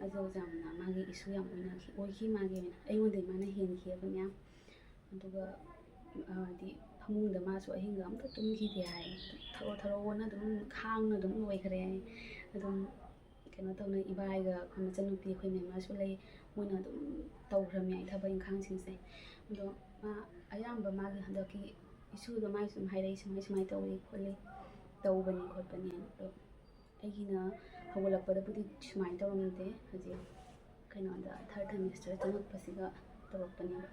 ꯑꯗꯨ ꯌꯥꯝꯅ ꯃꯥꯒꯤ issue ꯌꯥꯝ ꯑꯣꯏꯅꯈꯤ, ꯑꯣꯏꯈꯤ ꯃꯥꯒꯤ ꯑꯣꯏꯅ꯫ ꯑꯩꯉꯣꯟꯗꯒꯤ ꯃꯥꯅ ꯍꯦꯟꯈꯤꯑꯕ ꯃꯌꯥꯝ꯫ ꯑꯗꯨꯒ, ꯑ, ꯍꯥꯏꯗꯤ ꯐꯃꯨꯡꯗ ꯃꯥꯁꯨ ꯑꯍꯤꯡꯒ ꯑꯝꯇ ꯇꯨꯝꯈꯤꯗꯦ ꯍꯥꯏ꯫ ꯊꯔꯣ ꯊꯔꯣꯅ ꯑꯗꯨꯝ ꯈꯥꯡꯅ ꯑꯗꯨꯝ ꯂꯣꯏꯈ꯭ꯔꯦ ꯍꯥꯏ꯫ ꯑꯗꯨꯝ ꯀꯩꯅꯣ ꯇꯧꯅ, ꯏꯕꯥꯏꯒ ꯑꯩꯈꯣꯏ ꯃꯆꯟꯅꯨꯄꯤ ꯑꯩꯈꯣꯏ ꯃꯦꯝꯃꯁꯨ ꯂꯩ, ꯃꯣꯏꯅ ꯑꯗꯨꯝ ꯇꯧꯈ꯭ꯔꯕꯅꯦ ꯍꯥꯏ ꯊꯕꯛ ꯏꯪꯈꯥꯡꯁꯤꯡꯁꯦ꯫ ꯑꯗꯣ ꯃꯥ ꯑꯌꯥꯝꯕ ꯃꯥꯒꯤ ꯍꯟꯗꯛꯀꯤ ꯏꯁꯨꯗꯣ ꯃꯥꯏꯁꯨ ꯑꯗꯨꯝ ꯍꯥꯏꯔꯛꯏ, ꯁꯨꯃꯥꯏ ꯁꯨꯃꯥꯏꯅ ꯇꯧꯏ ꯈꯣꯠꯂꯤ, ꯇꯧꯕꯅꯤ ꯈꯣꯠꯄꯅꯤ꯫ ꯑꯗꯣ ꯑꯩꯒꯤꯅ ꯍꯧꯒꯠꯂꯛꯄꯗꯕꯨꯗꯤ ꯁꯨꯃꯥꯏꯅ ꯇꯧꯔꯝꯗꯦ, ꯍꯧꯖꯤꯛ ꯀꯩꯅꯣꯗ ꯊꯥꯔꯠ ꯁꯦꯃꯤꯁꯇꯔ ꯆꯪꯉꯛꯄꯁꯤꯒ ꯇꯧꯔꯛꯄꯅꯦꯕ꯫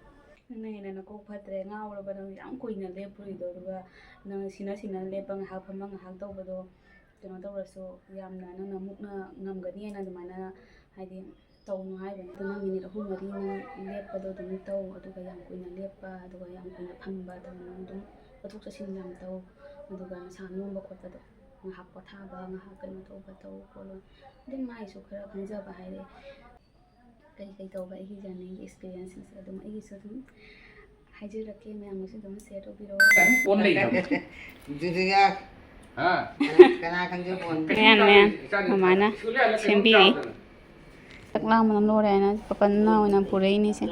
ꯅꯪꯅ ꯍꯦꯟꯅ ꯅꯀꯣꯛ ꯐꯠꯇ꯭ꯔꯦ, ꯉꯥꯎꯔꯕ ꯅꯪ꯫ ꯌꯥꯝ ꯀꯨꯏꯅ ꯂꯦꯞꯄꯨꯔꯤꯗꯣ, ꯑꯗꯨꯒ ꯅꯪ ꯁꯤꯅ ꯁꯤꯅ ꯂꯦꯞꯄ ꯉꯥꯏꯍꯥꯛ ꯐꯝꯕ ꯉꯥꯏꯍꯥꯛ ꯇꯧꯕꯗꯣ, ꯀꯩꯅꯣ ꯇꯧꯔꯁꯨ ꯌꯥꯝꯅ ꯅꯪꯅ ꯃꯨꯛꯅ ꯉꯝꯒꯅꯤ ꯍꯥꯏꯅ ꯑꯗꯨꯃꯥꯏꯅ ꯍꯥꯏꯗꯤ ꯇꯧꯅꯨ ꯍꯥꯏꯕꯅꯤ꯫ ꯑꯗꯨ ꯅꯪ ꯃꯤꯅꯤꯠ ꯑꯍꯨꯝ ꯃꯔꯤ ꯅꯪ ꯂꯦꯞꯄꯗꯣ ꯑꯗꯨꯝ ꯇꯧ, ꯑꯗꯨꯒ ꯌꯥꯝ ꯀꯨꯏꯅ ꯂꯦꯞꯄ, ꯑꯗꯨꯒ ꯌꯥꯝ ꯀꯨꯏꯅ ꯐꯝꯕ, ꯑꯗꯨꯒ ꯅꯪ ꯑꯗꯨꯝ ꯆꯠꯊꯣꯛ ꯆꯠꯁꯤꯟ ꯌꯥꯝ ꯇꯧ, ꯑꯗꯨꯒ ꯅꯁꯥ ꯅꯣꯝꯕ ꯈꯣꯠꯄꯗꯣ ꯉꯥꯏꯍꯥꯛ ꯄꯣꯊꯥꯕ, ꯉꯥꯏꯍꯥꯛ ꯀꯩꯅꯣ ꯇꯧꯕ ꯇꯧ ꯈꯣꯠꯂꯣ꯫ ꯑꯗꯨꯝ ꯃꯥꯒꯤꯁꯨ ꯈꯔ ꯈꯪꯖꯕ ꯍꯥꯏꯔꯦ, ꯀꯩ ꯀꯩ ꯇꯧꯕ ꯑꯩꯒꯤ ꯖꯔꯅꯤꯒꯤ ꯑꯦꯛꯁꯄꯤꯔꯤꯌꯦꯟꯁꯁꯤꯡꯁꯦ ꯑꯗꯨꯝ ꯑꯩꯒꯤꯁꯨ ꯑꯗꯨꯝ ꯍꯥꯏꯖꯔꯛꯀꯦ, ꯃꯌꯥꯝꯒꯤꯁꯨ ꯑꯗꯨꯝ ꯁꯤꯌꯔ ꯇꯧꯕꯤꯔꯛꯑꯣ꯫ ꯄꯣꯟ ꯂꯩ ꯊꯝꯃꯨ꯫ ꯑꯗꯨꯗꯤꯒ ꯍꯥ? ꯀꯅꯥ ꯈꯪꯖ ꯄꯣꯟ꯫ ꯃꯌꯥꯟ ꯃꯌꯥꯟ ꯃꯃꯥꯅ ꯁꯦꯝꯕꯤꯔꯤ꯫ ꯆꯥꯛ ꯂꯥꯡꯕꯅ ꯂꯣꯏꯔꯦ ꯍꯥꯏꯅ ꯄꯥꯄꯟꯅ ꯑꯣꯏꯅ ꯄꯨꯔꯛꯏꯅꯤꯁꯦ꯫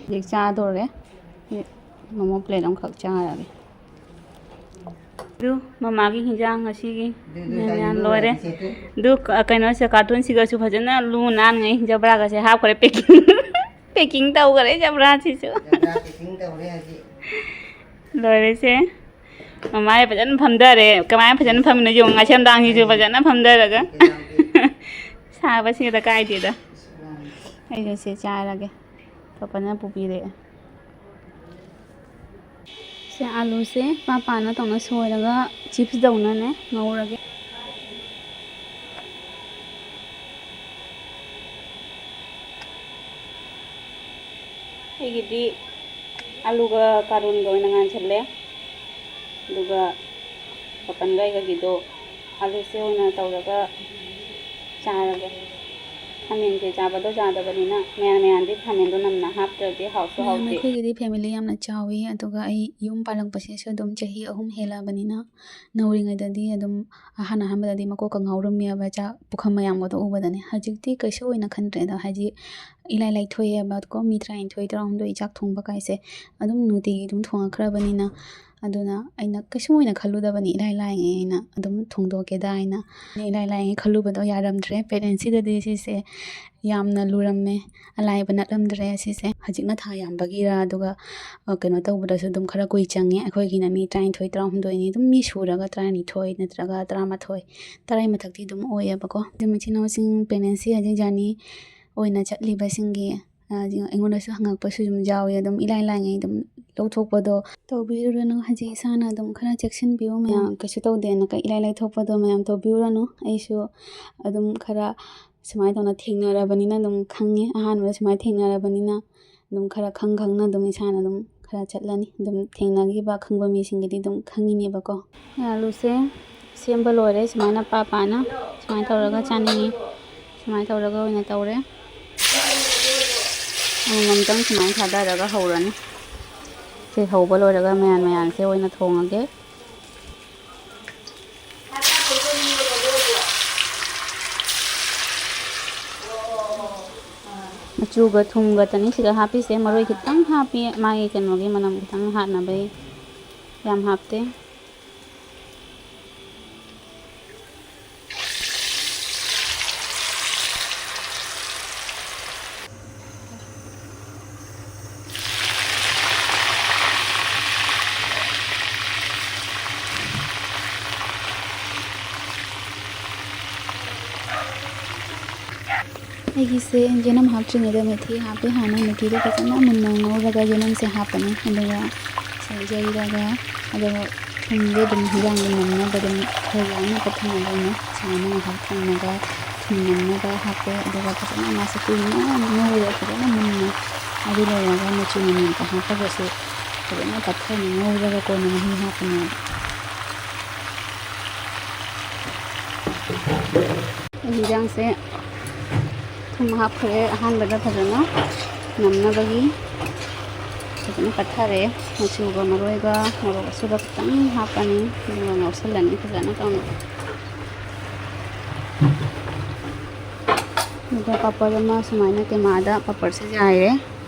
ꯍꯧꯖꯤꯛ ꯆꯥꯗꯣꯔꯦ꯫ ꯃꯣꯃꯣ ꯄ꯭ꯂꯦꯠ ꯑꯃꯈꯛ ꯆꯥꯔꯒꯦ꯫ ꯑꯗꯨ ꯃꯃꯥꯒꯤ ꯍꯤꯟꯖꯥꯡ ꯉꯁꯤꯒꯤ ꯑꯗꯨ, ꯑꯗꯨ ꯃꯌꯥꯟ ꯃꯌꯥꯟ ꯆꯥꯅꯤꯡꯕ ꯂꯣꯏꯔꯦ꯫ ꯑꯣꯏꯔꯗꯤ ꯁꯦꯠꯇꯦ꯫ ꯑꯗꯨ ꯀ-, ꯀꯩꯅꯣꯁꯦ, ꯀꯥꯔꯇꯨꯟꯁꯤꯒꯁꯨ ꯐꯖꯅ ꯂꯨ ꯅꯥꯟꯉꯩ ꯖꯕ꯭ꯔꯥꯒꯁꯦ ꯍꯥꯞꯈ꯭ꯔꯦ, ꯄꯦꯀꯤꯡ꯫ ꯄꯦꯀꯤꯡ ꯇꯧꯈ꯭ꯔꯦ ꯖꯕ꯭ꯔꯥꯁꯤꯁꯨ꯫ ꯖꯕ꯭ꯔꯥ ꯄꯦꯀꯤꯡ ꯇꯧꯔꯦ ꯍꯧꯖꯤꯛ꯫ ꯂꯣꯏꯔꯦꯁꯦ꯫ ꯃꯃꯥꯏ ꯐꯖꯅ ꯐꯝꯊꯔꯦ꯫ ꯀꯃꯥꯏꯅ ꯐꯖꯅ ꯐꯝꯃꯤꯅꯣ ꯌꯦꯡꯉꯨ, ꯉꯥꯁꯦꯝꯗꯥꯡꯁꯤꯁꯨ ꯐꯖꯅ ꯐꯝꯊꯔꯒ꯫ ꯁꯥꯕꯁꯤꯗ ꯀꯥꯏꯗꯦꯗ꯫ ꯎꯝ꯫ ꯑꯩꯁꯨ ꯁꯤ ꯆꯥꯔꯒꯦ꯫ ꯄꯥꯄꯟꯅ ꯄꯨꯕꯤꯔꯛꯑꯦ꯫ ꯁꯦ ꯑꯥꯂꯨꯁꯦ ꯄꯥ ꯄꯥꯅ ꯇꯧꯅ ꯁꯣꯏꯔꯒ ꯆꯤꯞꯁ ꯇꯧꯅꯅꯦ ꯉꯧꯔꯒꯦ꯫ ꯑꯩꯒꯤꯗꯤ ꯑꯥꯂꯨꯒ ꯀꯥꯔꯣꯟꯒ ꯑꯣꯏꯅ ꯉꯥꯟꯁꯜꯂꯦ꯫ ꯑꯗꯨꯒ ꯄꯥꯄꯟꯒ ꯑꯩꯒꯒꯤꯗꯣ ꯑꯥꯂꯨꯁꯦ ꯑꯣꯏꯅ ꯇꯧꯔꯒ ꯆꯥꯔꯒꯦ꯫ ꯈꯥꯃꯦꯟꯁꯦ ꯆꯥꯕꯗꯣ ꯌꯥꯗꯕꯅꯤꯅ ꯃꯌꯥꯟ ꯃꯌꯥꯟꯗꯤ ꯈꯥꯃꯦꯟꯗꯣ ꯅꯝꯅ ꯍꯥꯞꯇ꯭ꯔꯗꯤ ꯍꯥꯎꯁꯨ ꯃꯌꯥꯝ ꯍꯥꯎꯇꯦ꯫ ꯑꯩꯈꯣꯏꯒꯤꯗꯤ ꯐꯦꯃꯤꯂꯤ ꯌꯥꯝꯅ ꯆꯥꯎꯋꯤ, ꯑꯗꯨꯒ ꯑꯩ ꯌꯨꯝ ꯄꯥꯜꯂꯛꯄꯁꯤꯁꯨ ꯑꯗꯨꯝ ꯆꯍꯤ ꯑꯍꯨꯝ ꯍꯦꯜꯂꯛꯑꯕꯅꯤꯅ, ꯅꯧꯔꯤꯉꯩꯗꯗꯤ ꯑꯗꯨꯝ ꯑꯍꯥꯟ ꯑꯍꯥꯟꯕꯗꯗꯤ ꯃꯀꯣꯛꯀ ꯉꯥꯎꯔꯝꯃꯦꯕ ꯆꯥꯛ ꯄꯨꯈꯝ ꯃꯌꯥꯝꯒꯗꯣ ꯎꯕꯗꯅꯦ꯫ ꯍꯧꯖꯤꯛꯇꯤ ꯀꯩꯁꯨ ꯑꯣꯏꯅ ꯈꯟꯗ꯭ꯔꯦꯗ, ꯍꯥꯏꯗꯤ ꯏꯂꯥꯏ ꯂꯥꯏꯊꯣꯛꯑꯦꯕ ꯀꯣ, ꯃꯤ ꯇꯔꯥꯅꯤꯊꯣꯏ ꯇꯔꯥꯍꯨꯝꯗꯣꯏ ꯆꯥꯛ ꯊꯣꯡꯕ ꯀꯥꯏꯁꯦ ꯑꯗꯨꯝ ꯅꯨꯡꯇꯤꯒꯤ ꯑꯗꯨꯝ ꯊꯣꯡꯉꯛꯈ꯭ꯔꯕꯅꯤꯅ꯫ ꯑꯗꯨꯅ ꯑꯩꯅ ꯀꯩꯁꯨꯝ ꯑꯣꯏꯅ ꯈꯜꯂꯨꯗꯕꯅꯤ, ꯏꯂꯥꯏ ꯂꯥꯏꯉꯩ ꯑꯩꯅ ꯑꯗꯨꯝ ꯊꯣꯡꯗꯣꯛꯀꯦꯗ ꯍꯥꯏꯅ꯫ ꯏꯂꯥꯏ ꯂꯥꯏꯉꯩ ꯈꯜꯂꯨꯕꯗꯣ ꯌꯥꯔꯝꯗ꯭ꯔꯦ꯫ ꯄ꯭ꯔꯦꯒꯅꯦꯟꯁꯤꯗꯗꯤ ꯁꯤꯁꯦ ꯌꯥꯝꯅ ꯂꯨꯔꯝꯃꯦ, ꯑꯂꯥꯏꯕ ꯅꯠꯂꯝꯗ꯭ꯔꯦ ꯁꯤꯁꯦ꯫ ꯍꯧꯖꯤꯛꯅ ꯊꯥ ꯌꯥꯝꯕꯒꯤꯔ, ꯑꯗꯨꯒ, ꯑ, ꯀꯩꯅꯣ ꯇꯧꯕꯗꯁꯨ ꯑꯗꯨꯝ ꯈꯔ ꯀꯨꯏ ꯆꯪꯉꯦ꯫ ꯑꯩꯈꯣꯏꯒꯤꯅ ꯃꯤ ꯇꯔꯥꯅꯤꯊꯣꯏ, ꯇꯔꯥꯍꯨꯝꯗꯣꯏꯅꯤ, ꯑꯗꯨꯝ ꯃꯤ ꯁꯨꯔꯒ ꯇꯔꯥꯅꯤꯊꯣꯏ ꯅꯠꯇ꯭ꯔꯒ ꯇꯔꯥꯃꯥꯊꯣꯏ, ꯇꯔꯥꯒꯤ ꯃꯊꯛꯇꯤ ꯑꯗꯨꯝ ꯑꯣꯏꯌꯦꯕꯀꯣ꯫ ꯑꯗꯨꯝ ꯏꯆꯤꯟ ꯏꯅꯥꯎꯁꯤꯡ ꯄ꯭ꯔꯦꯒꯅꯦꯟꯁꯤ ꯍꯧꯖꯤꯛ ꯖꯔꯅꯤ ꯑꯣꯏꯅ ꯆꯠꯂꯤꯕꯁꯤꯡꯒꯤ, ꯑ, ꯑꯩꯉꯣꯟꯗꯁꯨ ꯍꯪꯉꯛꯄꯁꯨ ꯑꯗꯨꯝ ꯌꯥꯎꯋꯤ꯫ ꯑꯗꯨꯝ ꯏꯂꯥꯏ ꯂꯥꯏꯉꯩ ꯑꯗꯨꯝ ꯂꯧꯊꯣꯛꯄꯗꯣ ꯇꯧꯕꯤꯔꯨꯔꯅꯨ꯫ ꯍꯧꯖꯤꯛ ꯏꯁꯥꯅ ꯑꯗꯨꯝ ꯈꯔ ꯆꯦꯛꯁꯤꯟꯕꯤꯌꯨ꯫ ꯃꯌꯥꯝ ꯀꯩꯁꯨ ꯇꯧꯗꯦꯅ ꯀ-, ꯏꯂꯥꯏ ꯂꯥꯏꯊꯣꯛꯄꯗꯣ ꯃꯌꯥꯝ ꯇꯧꯕꯤꯔꯨꯔꯅꯨ꯫ ꯑꯩꯁꯨ ꯑꯗꯨꯝ ꯈꯔ ꯁꯨꯃꯥꯏꯅ ꯇꯧꯅ ꯊꯦꯡꯅꯔꯕꯅꯤꯅ ꯑꯗꯨꯝ ꯈꯪꯉꯦ꯫ ꯑꯍꯥꯟꯕꯗ ꯁꯨꯃꯥꯏꯅ ꯊꯦꯡꯅꯔꯕꯅꯤꯅ ꯑꯗꯨꯝ ꯈꯔ ꯈꯪ ꯈꯪꯅ ꯑꯗꯨꯝ ꯏꯁꯥꯅ ꯑꯗꯨꯝ ꯈꯔ ꯆꯠꯂꯅꯤ꯫ ꯑꯗꯨꯝ ꯊꯦꯡꯅꯈꯤꯕ ꯑꯈꯪꯕ ꯃꯤꯁꯤꯡꯒꯤꯗꯤ ꯑꯗꯨꯝ ꯈꯪꯉꯤꯅꯦꯕꯀꯣ꯫ ꯑꯂꯨꯁꯦ ꯁꯦꯝꯕ ꯂꯣꯏꯔꯦ꯫ ꯁꯨꯃꯥꯏꯅ ꯄꯥ ꯄꯥꯅ ꯁꯨꯃꯥꯏꯅ ꯇꯧꯔꯒ ꯆꯥꯅꯤꯡꯉꯤ꯫ ꯁꯨꯃꯥꯏꯅ ꯇꯧꯔꯒ ꯑꯣꯏꯅ ꯇꯧꯔꯦ꯫ ꯑꯃꯃꯝꯇꯪ ꯁꯨꯃꯥꯏꯅ ꯊꯥꯗꯔꯒ ꯍꯧꯔꯅꯤ꯫ ꯁꯤ ꯍꯧꯕ ꯂꯣꯏꯔꯒ ꯃꯌꯥꯟ ꯃꯌꯥꯟꯁꯦ ꯑꯣꯏꯅ ꯊꯣꯡꯉꯒꯦ꯫ ꯃꯆꯨꯒ ꯊꯨꯝꯒꯇꯅꯤ ꯁꯤꯗ ꯍꯥꯞꯄꯤꯁꯦ꯫ ꯃꯔꯣꯏ ꯈꯤꯇꯪ ꯍꯥꯞꯄꯤ, ꯃꯥꯒꯤ ꯀꯩꯅꯣꯒꯤ ꯃꯅꯝ ꯈꯤꯇꯪ ꯍꯥꯠꯅꯕꯩ꯫ ꯌꯥꯝ ꯍꯥꯞꯇꯦ꯫ ꯑꯩꯒꯤꯁꯦ ꯌꯦꯅꯝ ꯍꯥꯞꯇ꯭ꯔꯤꯉꯩꯗ ꯃꯦꯊꯤ ꯍꯥꯞꯄꯦ꯫ ꯍꯥꯟꯅ ꯃꯦꯊꯤꯗꯣ ꯐꯖꯅ ꯃꯨꯟꯅ ꯉꯧꯔꯒ ꯌꯦꯅꯝꯁꯦ ꯍꯥꯞꯄꯅꯤ꯫ ꯑꯗꯨꯒ ꯁꯤ ꯌꯩꯔꯒ, ꯑꯗꯨꯒ ꯊꯨꯝꯗꯤ ꯑꯗꯨꯝ ꯍꯤꯟꯖꯥꯡꯗ ꯅꯝꯅꯕ ꯑꯗꯨꯝ ꯈꯔ ꯌꯥꯝꯅ ꯄꯠꯊꯅꯕ ꯑꯣꯏꯅ ꯁꯨꯃꯥꯏꯅ ꯉꯥꯏꯍꯥꯛ ꯊꯝꯃꯒ ꯊꯨꯝ ꯅꯝꯅꯕ ꯍꯥꯞꯄꯦ꯫ ꯑꯗꯨꯒ ꯐꯖꯅ ꯃꯥꯁꯦ ꯀꯨꯏꯅ ꯉꯧꯔꯦ, ꯐꯖꯅ ꯃꯨꯟꯅ꯫ ꯑꯗꯨ ꯂꯣꯏꯔꯒ ꯃꯆꯨ ꯃꯃꯦꯟꯗ ꯍꯥꯞꯄꯒꯁꯨ ꯐꯖꯅ ꯄꯠꯊꯅ ꯉꯧꯔꯒ ꯀꯣꯟꯅ ꯃꯍꯤ ꯍꯥꯞꯄꯅꯦꯕ꯫ ꯍꯤꯟꯖꯥꯡꯁꯦ ꯊꯨꯝ ꯍꯥꯞꯈ꯭ꯔꯦ꯫ ꯑꯍꯥꯟꯕꯗ ꯐꯖꯅ ꯅꯝꯅꯕꯒꯤ ꯐꯖꯅ ꯄꯠꯊꯔꯦ꯫ ꯃꯆꯨꯒ ꯃꯔꯣꯏꯒ ꯃꯣꯔꯣꯛ ꯑꯁꯨꯕ ꯈꯤꯇꯪ ꯍꯥꯞꯄꯅꯤ, ꯑꯗꯨꯒ ꯉꯧꯁꯜꯂꯅꯤ ꯐꯖꯅ ꯀꯪꯅ꯫ ꯑꯗꯨꯒ ꯄꯥꯄꯔ ꯑꯃ ꯁꯨꯃꯥꯏꯅ ꯇꯦꯃꯥꯗ ꯄꯥꯄꯔꯁꯦ ꯌꯥꯏꯔꯦ꯫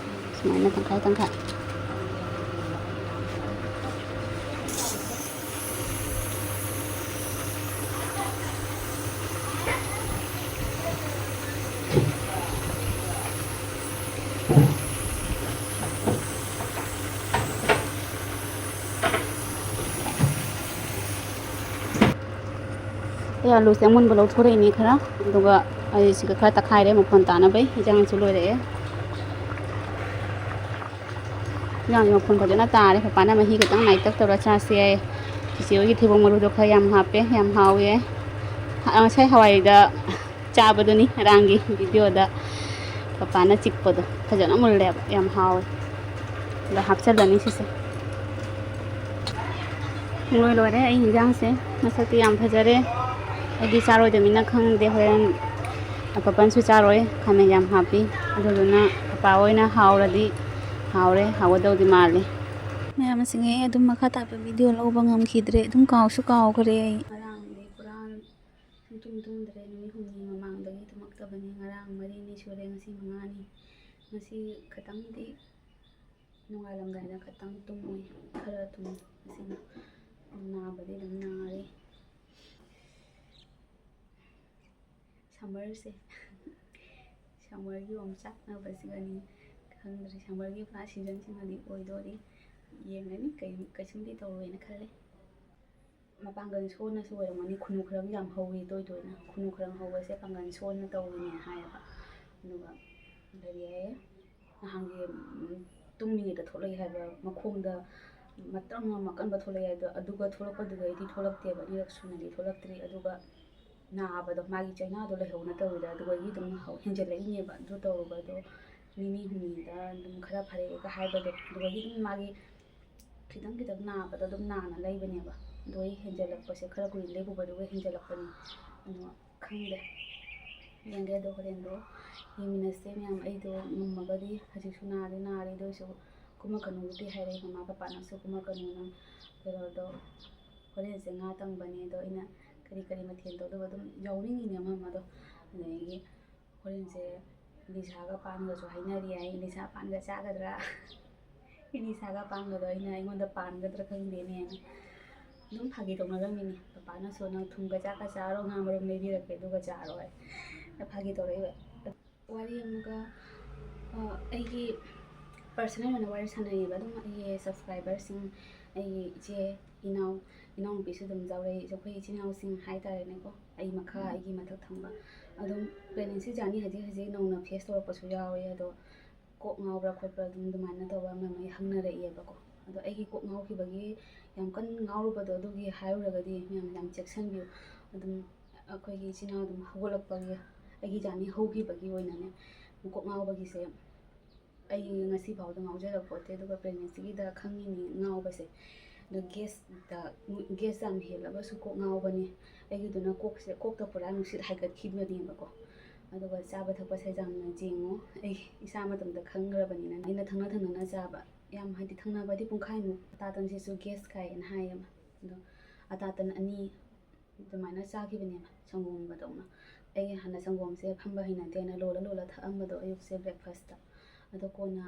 ꯁꯨꯃꯥꯏꯅ ꯇꯪꯈꯥꯏ ꯇꯪꯈꯥꯏ꯫ ꯑꯂꯨꯁꯦ ꯑꯃꯨꯟꯕ ꯂꯧꯊꯣꯔꯛꯏꯅꯦ ꯈꯔ, ꯑꯗꯨꯒ ꯑꯩ ꯁꯤꯒ ꯈꯔ ꯇꯛꯈꯥꯏꯔꯦ, ꯃꯐꯣꯟ ꯇꯥꯅꯕꯩ꯫ ꯏꯟꯖꯥꯡꯁꯨ ꯂꯣꯏꯔꯛꯑꯦ꯫ ꯏꯟꯖꯥꯡꯁꯦ ꯃꯐꯣꯟ ꯐꯖꯅ ꯇꯥꯔꯦ꯫ ꯄꯄꯥꯅ ꯃꯍꯤ ꯈꯤꯇꯪ ꯅꯥꯏꯇꯛ ꯇꯧꯔ ꯆꯥꯁꯦ ꯍꯥꯏ꯫ ꯆꯤꯆꯦ ꯍꯣꯏꯒꯤ ꯊꯩꯕꯣꯡ ꯃꯔꯨꯗꯣ ꯈꯔ ꯌꯥꯝ ꯍꯥꯞꯄꯦ, ꯌꯥꯝ ꯍꯥꯎꯋꯦ꯫ ꯍ-, ꯉꯁꯥꯏ ꯍꯋꯥꯏꯗ ꯆꯥꯕꯗꯨꯅꯤ ꯉꯔꯥꯡꯒꯤ ꯚꯤꯗꯤꯑꯣꯗ ꯄꯄꯥꯅ ꯆꯤꯛꯄꯗꯣ꯫ ꯐꯖꯅ ꯃꯨꯜꯂꯦꯕ, ꯌꯥꯝ ꯍꯥꯎꯋꯦ꯫ ꯑꯗ ꯍꯥꯞꯆꯜꯂꯅꯤ ꯁꯤꯁꯦ꯫ ꯄꯨꯡꯂꯣꯏ ꯂꯣꯏꯔꯦ ꯑꯩ ꯏꯟꯖꯥꯡꯁꯦ꯫ ꯃꯁꯛꯇꯤ ꯌꯥꯝ ꯐꯖꯔꯦ꯫ ꯑꯩꯗꯤ ꯆꯥꯔꯣꯏꯗꯕꯅꯤꯅ ꯈꯪꯗꯦ꯫ ꯍꯣꯔꯦꯟ ꯑꯄꯥꯄꯟꯁꯨ ꯆꯥꯔꯣꯏ, ꯈꯥꯃꯦꯟ ꯌꯥꯝ ꯍꯥꯞꯄꯤ꯫ ꯑꯗꯨꯗꯨꯅ ꯄꯄꯥ ꯍꯣꯏꯅ ꯍꯥꯎꯔꯗꯤ ꯍꯥꯎꯔꯦ, ꯍꯥꯎꯒꯗꯧꯗꯤ ꯃꯥꯜꯂꯦ꯫ ꯃꯌꯥꯝ ꯃꯁꯤꯡ ꯑꯩ ꯑꯗꯨꯝ ꯃꯈꯥ ꯇꯥꯕ ꯚꯤꯗꯤꯑꯣ ꯂꯧꯕ ꯉꯝꯈꯤꯗ꯭ꯔꯦ, ꯑꯗꯨꯝ ꯀꯥꯎꯁꯨ ꯀꯥꯎꯈ꯭ꯔꯦ ꯑꯩ꯫ ꯉꯔꯥꯡꯗꯤ ꯄꯨꯔꯥ ꯁꯨꯡꯇꯨꯝ ꯇꯨꯝꯗ꯭ꯔꯦ, ꯅꯨꯃꯤꯠ ꯍꯨꯝꯅꯤ ꯃꯃꯥꯡꯗꯒꯤ ꯇꯨꯝꯃꯛꯇꯕꯅꯤ꯫ ꯉꯔꯥꯡ ꯃꯔꯤꯅꯤ ꯁꯨꯔꯦ, ꯉꯁꯤ ꯃꯉꯥꯅꯤ꯫ ꯉꯁꯤ ꯈꯇꯪꯗꯤ ꯅꯣꯡꯉꯥꯜꯂꯝꯗꯥꯏꯗ ꯈꯇꯪ ꯇꯨꯝꯃꯨꯏ, ꯈꯔ ꯇꯨꯝꯃꯤ꯫ ꯉꯁꯤꯅ ꯅꯥꯕꯗꯤ ꯑꯗꯨꯝ ꯅꯥꯔꯤ꯫ ꯁꯝꯃꯔꯁꯦ, ꯁꯝꯃꯔꯒꯤ ꯑꯣꯝꯆꯥꯛꯅꯕꯁꯤꯒꯅꯤ꯫ ꯈꯪꯗ꯭ꯔꯦ, ꯁꯝꯃꯔꯒꯤ ꯄꯨꯔꯥ ꯁꯤꯖꯟꯁꯤꯃꯗꯤ ꯑꯣꯏꯗꯣꯔꯤ꯫ ꯌꯦꯡꯒꯅꯤ, ꯀꯩ-, ꯀꯩꯁꯨꯝꯗꯤ ꯇꯧꯔꯣꯏꯅ ꯈꯜꯂꯦ꯫ ꯃꯄꯥꯡꯒꯜ ꯁꯣꯟꯅꯁꯨ ꯑꯣꯏꯔꯝꯒꯅꯤ, ꯈꯨꯅꯨ ꯈꯔꯪ ꯌꯥꯝ ꯍꯧꯋꯤ ꯇꯣꯏ ꯇꯣꯏꯅ꯫ ꯈꯨꯅꯨ ꯈꯔꯪ ꯍꯧꯕꯁꯦ ꯄꯥꯡꯒꯜ ꯁꯣꯟꯅ ꯇꯧꯔꯤꯅꯦ ꯍꯥꯏꯌꯦꯕ꯫ ꯑꯗꯨꯒ ꯂꯩꯔꯦ ꯅꯍꯥꯟꯒꯤ, ꯎꯝ, ꯇꯨꯝꯃꯤꯉꯩꯗ ꯊꯣꯛꯂꯛꯏ ꯍꯥꯏꯕ ꯃꯈꯣꯡꯗ ꯃꯇ꯭ꯔꯪ ꯑꯃ ꯑꯀꯟꯕ ꯊꯣꯛꯂꯛꯑꯦ ꯍꯥꯏꯗꯣ, ꯑꯗꯨꯒ ꯊꯣꯛꯂꯛꯄꯗꯨꯗꯩꯗꯤ ꯊꯣꯛꯂꯛꯇꯦꯕ, ꯑꯅꯤꯔꯛ ꯁꯨꯅꯗꯤ ꯊꯣꯛꯂꯛꯇ꯭ꯔꯤ꯫ ꯑꯗꯨꯒ ꯅꯥꯕꯗꯣ, ꯃꯥꯒꯤ ꯆꯩꯅꯥꯗꯣ ꯂꯩꯍꯧꯅ ꯇꯧꯔꯤꯗ, ꯑꯗꯨꯗꯒꯤ ꯑꯗꯨꯝ ꯍꯧ-, ꯍꯦꯟꯖꯜꯂꯛꯏꯅꯦꯕ꯫ ꯑꯗꯨ ꯇꯧꯔꯨꯕꯗꯣ ꯅꯤꯅꯤ ꯍꯨꯝꯅꯤꯗ ꯑꯗꯨꯝ ꯈꯔ ꯐꯔꯛꯑꯦꯒ ꯍꯥꯏꯕꯗꯣ, ꯑꯗꯨꯗꯒꯤ ꯑꯗꯨꯝ ꯃꯥꯒꯤ ꯈꯤꯇꯪ ꯈꯤꯇꯪ ꯅꯥꯕꯗꯣ ꯑꯗꯨꯝ ꯅꯥꯅ ꯂꯩꯕꯅꯦꯕ꯫ ꯑꯗꯣ ꯑꯩ ꯍꯦꯟꯖꯜꯂꯛꯄꯁꯦ ꯈꯔ ꯀꯨꯏꯅ ꯂꯦꯞꯄꯨꯕꯗꯨꯒ ꯍꯦꯟꯖꯜꯂꯛꯄꯅꯤ꯫ ꯑꯗꯣ ꯈꯪꯗꯦ, ꯌꯦꯡꯒꯦ꯫ ꯑꯗꯣ ꯍꯣꯔꯦꯟꯗꯣ ꯌꯦꯡꯃꯤꯟꯅꯁꯦ ꯃꯌꯥꯝ꯫ ꯑꯩꯗꯣ ꯉꯝꯃꯒꯗꯤ, ꯍꯧꯖꯤꯛꯁꯨ ꯅꯥꯗꯤ ꯅꯥꯔꯤ, ꯑꯗꯨ ꯑꯣꯏꯔꯁꯨ ꯀꯨꯝꯃꯛꯀꯅꯨꯕꯨꯗꯤ ꯍꯥꯏꯔꯛꯑꯦ ꯃꯃꯥ ꯄꯄꯥꯅꯁꯨ, ꯀꯨꯝꯃꯛꯀꯅꯨꯅ꯫ ꯀꯩꯅꯣꯗꯣ, ꯍꯣꯔꯦꯟꯁꯦ ꯉꯥ ꯇꯪꯕꯅꯦ꯫ ꯑꯗꯣ ꯑꯩꯅ ꯀꯔꯤ ꯀꯔꯤ ꯃꯊꯦꯜ ꯇꯧꯗꯣꯏꯕ ꯑꯗꯨꯝ ꯌꯥꯎꯅꯤꯡꯉꯤꯅꯦ ꯑꯃ ꯑꯃꯗꯣ꯫ ꯑꯗꯒꯤ ꯍꯣꯔꯦꯟꯁꯦ ꯏꯂꯤꯁꯥꯒ ꯄꯥꯟꯒꯁꯨ ꯍꯥꯏꯅꯔꯤ ꯍꯥꯏ꯫ ꯏꯂꯤꯁꯥ ꯄꯥꯟꯒ ꯆꯥꯒꯗ꯭ꯔꯥ? ꯏꯂꯤꯁꯥꯒ ꯄꯥꯟꯒꯗꯣ ꯑꯩꯅ ꯑꯩꯉꯣꯟꯗ ꯄꯥꯟꯒꯗ꯭ꯔꯥ ꯈꯪꯗꯦꯅꯦꯅ ꯑꯗꯨꯝ ꯐꯥꯒꯤ ꯇꯧꯅꯔꯝꯃꯤꯅꯦ꯫ ꯄꯄꯥꯅꯁꯨ "ꯅꯪ ꯊꯨꯝꯒ ꯆꯥꯛꯀ ꯆꯥꯔꯣ, ꯉꯥ ꯃꯔꯨꯝ ꯂꯩꯕꯤꯔꯛꯀꯦ, ꯑꯗꯨꯒ ꯆꯥꯔꯣ" ꯍꯥꯏ꯫ ꯐꯥꯒꯤ ꯇꯧꯔꯛꯏꯕ꯫ ꯋꯥꯔꯤ ꯑꯃꯒ, ꯑ, ꯑꯩꯒꯤ personal ꯑꯣꯏꯅ ꯋꯥꯔꯤ ꯁꯥꯟꯅꯩꯌꯦꯕ ꯑꯗꯨꯝ ꯑꯩꯒꯤ subscriberꯁꯤꯡ, ꯑꯩꯒꯤ ꯏꯆꯦ ꯏꯅꯥꯎ ꯏꯅꯥꯎꯅꯨꯄꯤꯁꯨ ꯑꯗꯨꯝ ꯌꯥꯎꯔꯛꯏ꯫ ꯑꯩꯈꯣꯏ ꯏꯆꯤꯜ ꯏꯅꯥꯎꯁꯤꯡ ꯍꯥꯏꯇꯥꯔꯦꯅꯦꯀꯣ, ꯑꯩ ꯃꯈꯥ, ꯑꯩꯒꯤ ꯃꯊꯛ ꯊꯪꯕ꯫ ꯑꯗꯨꯝ pregnancy journey ꯍꯧꯖꯤꯛ ꯍꯧꯖꯤꯛ ꯅꯧꯅ face ꯇꯧꯔꯛꯄꯁꯨ ꯌꯥꯎꯋꯦ꯫ ꯑꯗꯣ ꯀꯣꯛ ꯉꯥꯎꯕ꯭ꯔꯥ ꯈꯣꯠꯄ꯭ꯔꯥ ꯑꯗꯨꯝ ꯑꯗꯨꯃꯥꯏꯅ ꯇꯧꯕ ꯃꯌꯥꯝ ꯑꯩ ꯍꯪꯅꯔꯛꯏꯑꯕꯀꯣ꯫ ꯑꯗꯣ ꯑꯩꯒꯤ ꯀꯣꯛ ꯉꯥꯎꯈꯤꯕꯒꯤ ꯌꯥꯝ ꯀꯟꯅ ꯉꯥꯎꯔꯨꯕꯗꯣ ꯑꯗꯨꯒꯤ ꯍꯥꯏꯔꯨꯔꯒꯗꯤ ꯃꯌꯥꯝ ꯌꯥꯝ ꯆꯦꯛꯁꯤꯟꯕꯤꯌꯨ꯫ ꯑꯗꯨꯝ ꯑꯩꯈꯣꯏꯒꯤ ꯏꯆꯤꯜ ꯏꯅꯥꯎ ꯑꯗꯨꯝ ꯍꯧꯒꯠꯂꯛꯄꯒꯤ, ꯑꯩꯒꯤ journey ꯍꯧꯈꯤꯕꯒꯤ ꯑꯣꯏꯅꯅꯦ, ꯀꯣꯛ ꯉꯥꯎꯕꯒꯤꯁꯦ ꯑꯩ ꯉꯁꯤ ꯐꯥꯎꯗ ꯉꯥꯎꯖꯔꯛꯄ ꯄꯣꯠꯇꯦ꯫ ꯑꯗꯨꯒ pregnancyꯒꯤꯗ ꯈꯪꯉꯤꯅꯤ ꯉꯥꯎꯕꯁꯦ꯫ ꯑꯗꯣ gasꯇ, gas ꯌꯥꯝ ꯍꯦꯜꯂꯒꯁꯨ ꯀꯣꯛ ꯉꯥꯎꯕꯅꯤ꯫ ꯑꯩꯒꯤꯗꯨꯅ ꯀꯣꯛꯁꯦ, ꯀꯣꯛꯇ ꯄꯨꯔꯥ ꯅꯨꯡꯁꯤꯠ ꯍꯥꯏꯒꯠꯈꯤꯕꯅꯦꯕꯀꯣ꯫ ꯑꯗꯨꯒ ꯆꯥꯕ ꯊꯛꯄꯁꯦ ꯌꯥꯝꯅ ꯌꯦꯡꯉꯨ꯫ ꯑꯩ ꯏꯁꯥ ꯃꯇꯝꯗ ꯈꯪꯈ꯭ꯔꯕꯅꯤꯅ ꯑꯩꯅ ꯊꯪꯅ ꯊꯪꯅꯅ ꯆꯥꯕ, ꯌꯥꯝ ꯍꯥꯏꯗꯤ ꯊꯪꯅꯕꯗꯤ ꯄꯨꯡꯈꯥꯏꯃꯨꯛ꯫ ꯑꯇꯥ ꯇꯟꯁꯤꯁꯨ gas ꯀꯥꯏꯌꯦꯅ ꯍꯥꯏꯌꯦꯕ꯫ ꯑꯗꯣ ꯑꯇꯥ ꯇꯟ ꯑꯅꯤ ꯑꯗꯨꯃꯥꯏꯅ ꯆꯥꯈꯤꯕꯅꯦꯕ, ꯁꯪꯒꯣꯝꯒꯗꯧꯅ꯫ ꯑꯩ ꯍꯥꯟꯅ ꯁꯪꯒꯣꯝꯁꯦ ꯐꯝꯕ ꯍꯩꯅꯗꯦꯅ ꯂꯣꯜꯂ ꯂꯣꯜꯂ ꯊꯛꯑꯝꯕꯗꯣ ꯑꯌꯨꯛꯁꯦ breakfastꯇ꯫ ꯑꯗꯣ ꯀꯣꯟꯅ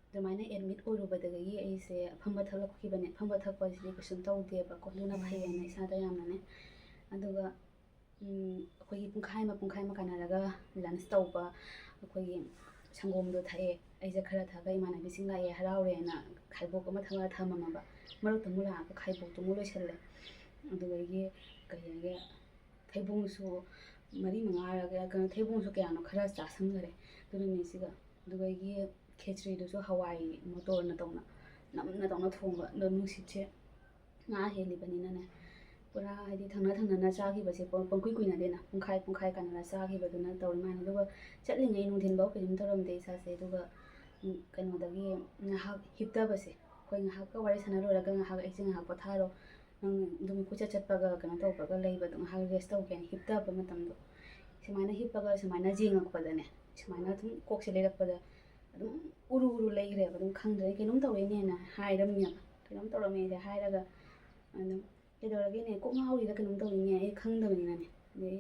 ꯑꯗꯨꯃꯥꯏꯅ admit ꯑꯣꯏꯔꯨꯕꯗꯒꯤ ꯑꯩꯁꯦ ꯑꯐꯝꯕ ꯊꯛꯂꯛꯈꯤꯕꯅꯦ꯫ ꯑꯐꯝꯕ ꯊꯛꯄꯁꯤꯗꯤ ꯀꯩꯁꯨꯝ ꯇꯧꯗꯦꯕꯀꯣ, ꯑꯗꯨꯅ ꯐꯩꯌꯦꯅ ꯏꯁꯥꯗ ꯌꯥꯝꯅꯅꯦ꯫ ꯑꯗꯨꯒ ꯎꯝ, ꯑꯩꯈꯣꯏꯒꯤ ꯄꯨꯡꯈꯥꯏ ꯑꯃ, ꯄꯨꯡꯈꯥꯏ ꯑꯃ ꯀꯥꯟꯅꯔꯒ lunch ꯇꯧꯕ, ꯑꯩꯈꯣꯏꯒꯤ ꯁꯪꯒꯣꯝꯗꯣ ꯊꯛꯑꯦ꯫ ꯑꯩꯁꯦ ꯈꯔ ꯊꯛꯑꯒ ꯏꯃꯥꯟꯅꯕꯤꯁꯤꯡ ꯂꯥꯛꯑꯦ, ꯍꯔꯥꯎꯔꯦꯅ ꯈꯥꯏꯕꯣꯛ ꯑꯃ ꯊꯛꯑꯒ ꯊꯝꯃꯝꯃꯕ꯫ ꯃꯔꯛꯇ ꯑꯃꯨꯛ ꯂꯥꯛꯑꯒ ꯈꯥꯏꯕꯣꯛꯇꯨ ꯑꯃꯨꯛ ꯂꯣꯏꯁꯜꯂꯦ꯫ ꯑꯗꯨꯗꯒꯤ ꯀꯩ ꯍꯥꯏꯒꯦ, ꯊꯩꯕꯣꯡꯁꯨ ꯃꯔꯤ ꯃꯉꯥꯔꯒ, ꯀꯩꯅꯣ, ꯊꯩꯕꯣꯡꯁꯨ ꯀꯌꯥꯅꯣ ꯈꯔ ꯆꯥꯁꯟꯈꯔꯦ ꯑꯗꯨ ꯅꯨꯃꯤꯠꯁꯤꯒ꯫ ꯑꯗꯨꯗꯒꯤ ꯈꯦꯆ꯭ꯔꯤꯗꯨꯁꯨ ꯍꯋꯥꯏ ꯃꯣꯇꯣꯔꯅ ꯇꯧꯅ, ꯅꯝꯅ ꯇꯧꯅ ꯊꯣꯡꯕ, ꯑꯗꯣ ꯅꯨꯡꯁꯤꯠꯁꯦ ꯉꯥ ꯍꯦꯜꯂꯤꯕꯅꯤꯅꯅꯦ, ꯄꯨꯔꯥ ꯍꯥꯏꯗꯤ ꯊꯪꯅ ꯊꯪꯅꯅ ꯆꯥꯈꯤꯕꯁꯦ ꯄ-, ꯄꯪꯀꯨꯏ ꯀꯨꯏꯅꯗꯦꯅ, ꯄꯨꯡꯈꯥꯏ ꯄꯨꯡꯈꯥꯏ ꯀꯥꯟꯅꯅ ꯆꯥꯈꯤꯕꯗꯨꯅ ꯇꯧꯔꯤ ꯃꯥꯅꯤ꯫ ꯑꯗꯨꯒ ꯆꯠꯂꯤꯉꯩ ꯅꯨꯡꯊꯤꯟꯐꯧ ꯀꯩꯁꯨꯝ ꯇꯧꯔꯝꯗꯦ ꯏꯁꯥꯁꯦ꯫ ꯑꯗꯨꯒ, ꯎꯝ, ꯀꯩꯅꯣꯗꯒꯤ ꯉꯥꯏꯍꯥꯛ ꯍꯤꯞꯊꯕꯁꯦ, ꯑꯩꯈꯣꯏ ꯉꯥꯏꯍꯥꯛꯀ ꯋꯥꯔꯤ ꯁꯥꯟꯅ ꯂꯣꯏꯔꯒ ꯉꯥꯏꯍꯥꯛ ꯑꯩꯁꯦ ꯉꯥꯏꯍꯥꯛ ꯄꯣꯊꯥꯔꯣ, ꯅꯪ ꯑꯗꯨꯝ ꯀꯣꯏꯆꯠ ꯆꯠꯄꯒ ꯀꯩꯅꯣ ꯇꯧꯕꯒ ꯂꯩꯕꯗꯣ ꯉꯥꯏꯍꯥꯛ rest ꯇꯧꯒꯦꯅ ꯍꯤꯞꯊꯕ ꯃꯇꯝꯗꯣ, ꯁꯨꯃꯥꯏꯅ ꯍꯤꯞꯄꯒ ꯁꯨꯃꯥꯏꯅ ꯌꯦꯡꯉꯛꯄꯗꯅꯦ, ꯁꯨꯃꯥꯏꯅ ꯑꯗꯨꯝ ꯀꯣꯛꯁꯦ ꯂꯩꯔꯛꯄꯗ ꯑꯗꯨꯝ ꯎꯔꯨ ꯎꯔꯨ ꯂꯩꯈ꯭ꯔꯦꯕ꯫ ꯑꯗꯨꯝ ꯈꯪꯗ꯭ꯔꯦ, "ꯀꯩꯅꯣꯝ ꯇꯧꯔꯦꯅꯦꯅ" ꯍꯥꯏꯔꯝꯃꯦꯕ꯫ "ꯀꯩꯅꯣꯝ ꯇꯧꯔꯝꯃꯦꯁꯦ" ꯍꯥꯏꯔꯒ ꯑꯗꯨꯝ, "ꯀꯩꯗꯧꯔꯒꯦꯅꯦ? ꯀꯣꯛ ꯉꯥꯎꯔꯤꯔ ꯀꯩꯅꯣꯝ ꯇꯧꯔꯤꯅꯦ, ꯑꯩ ꯈꯪꯗꯕꯅꯤꯅꯅꯦ"꯫ ꯑꯗꯩ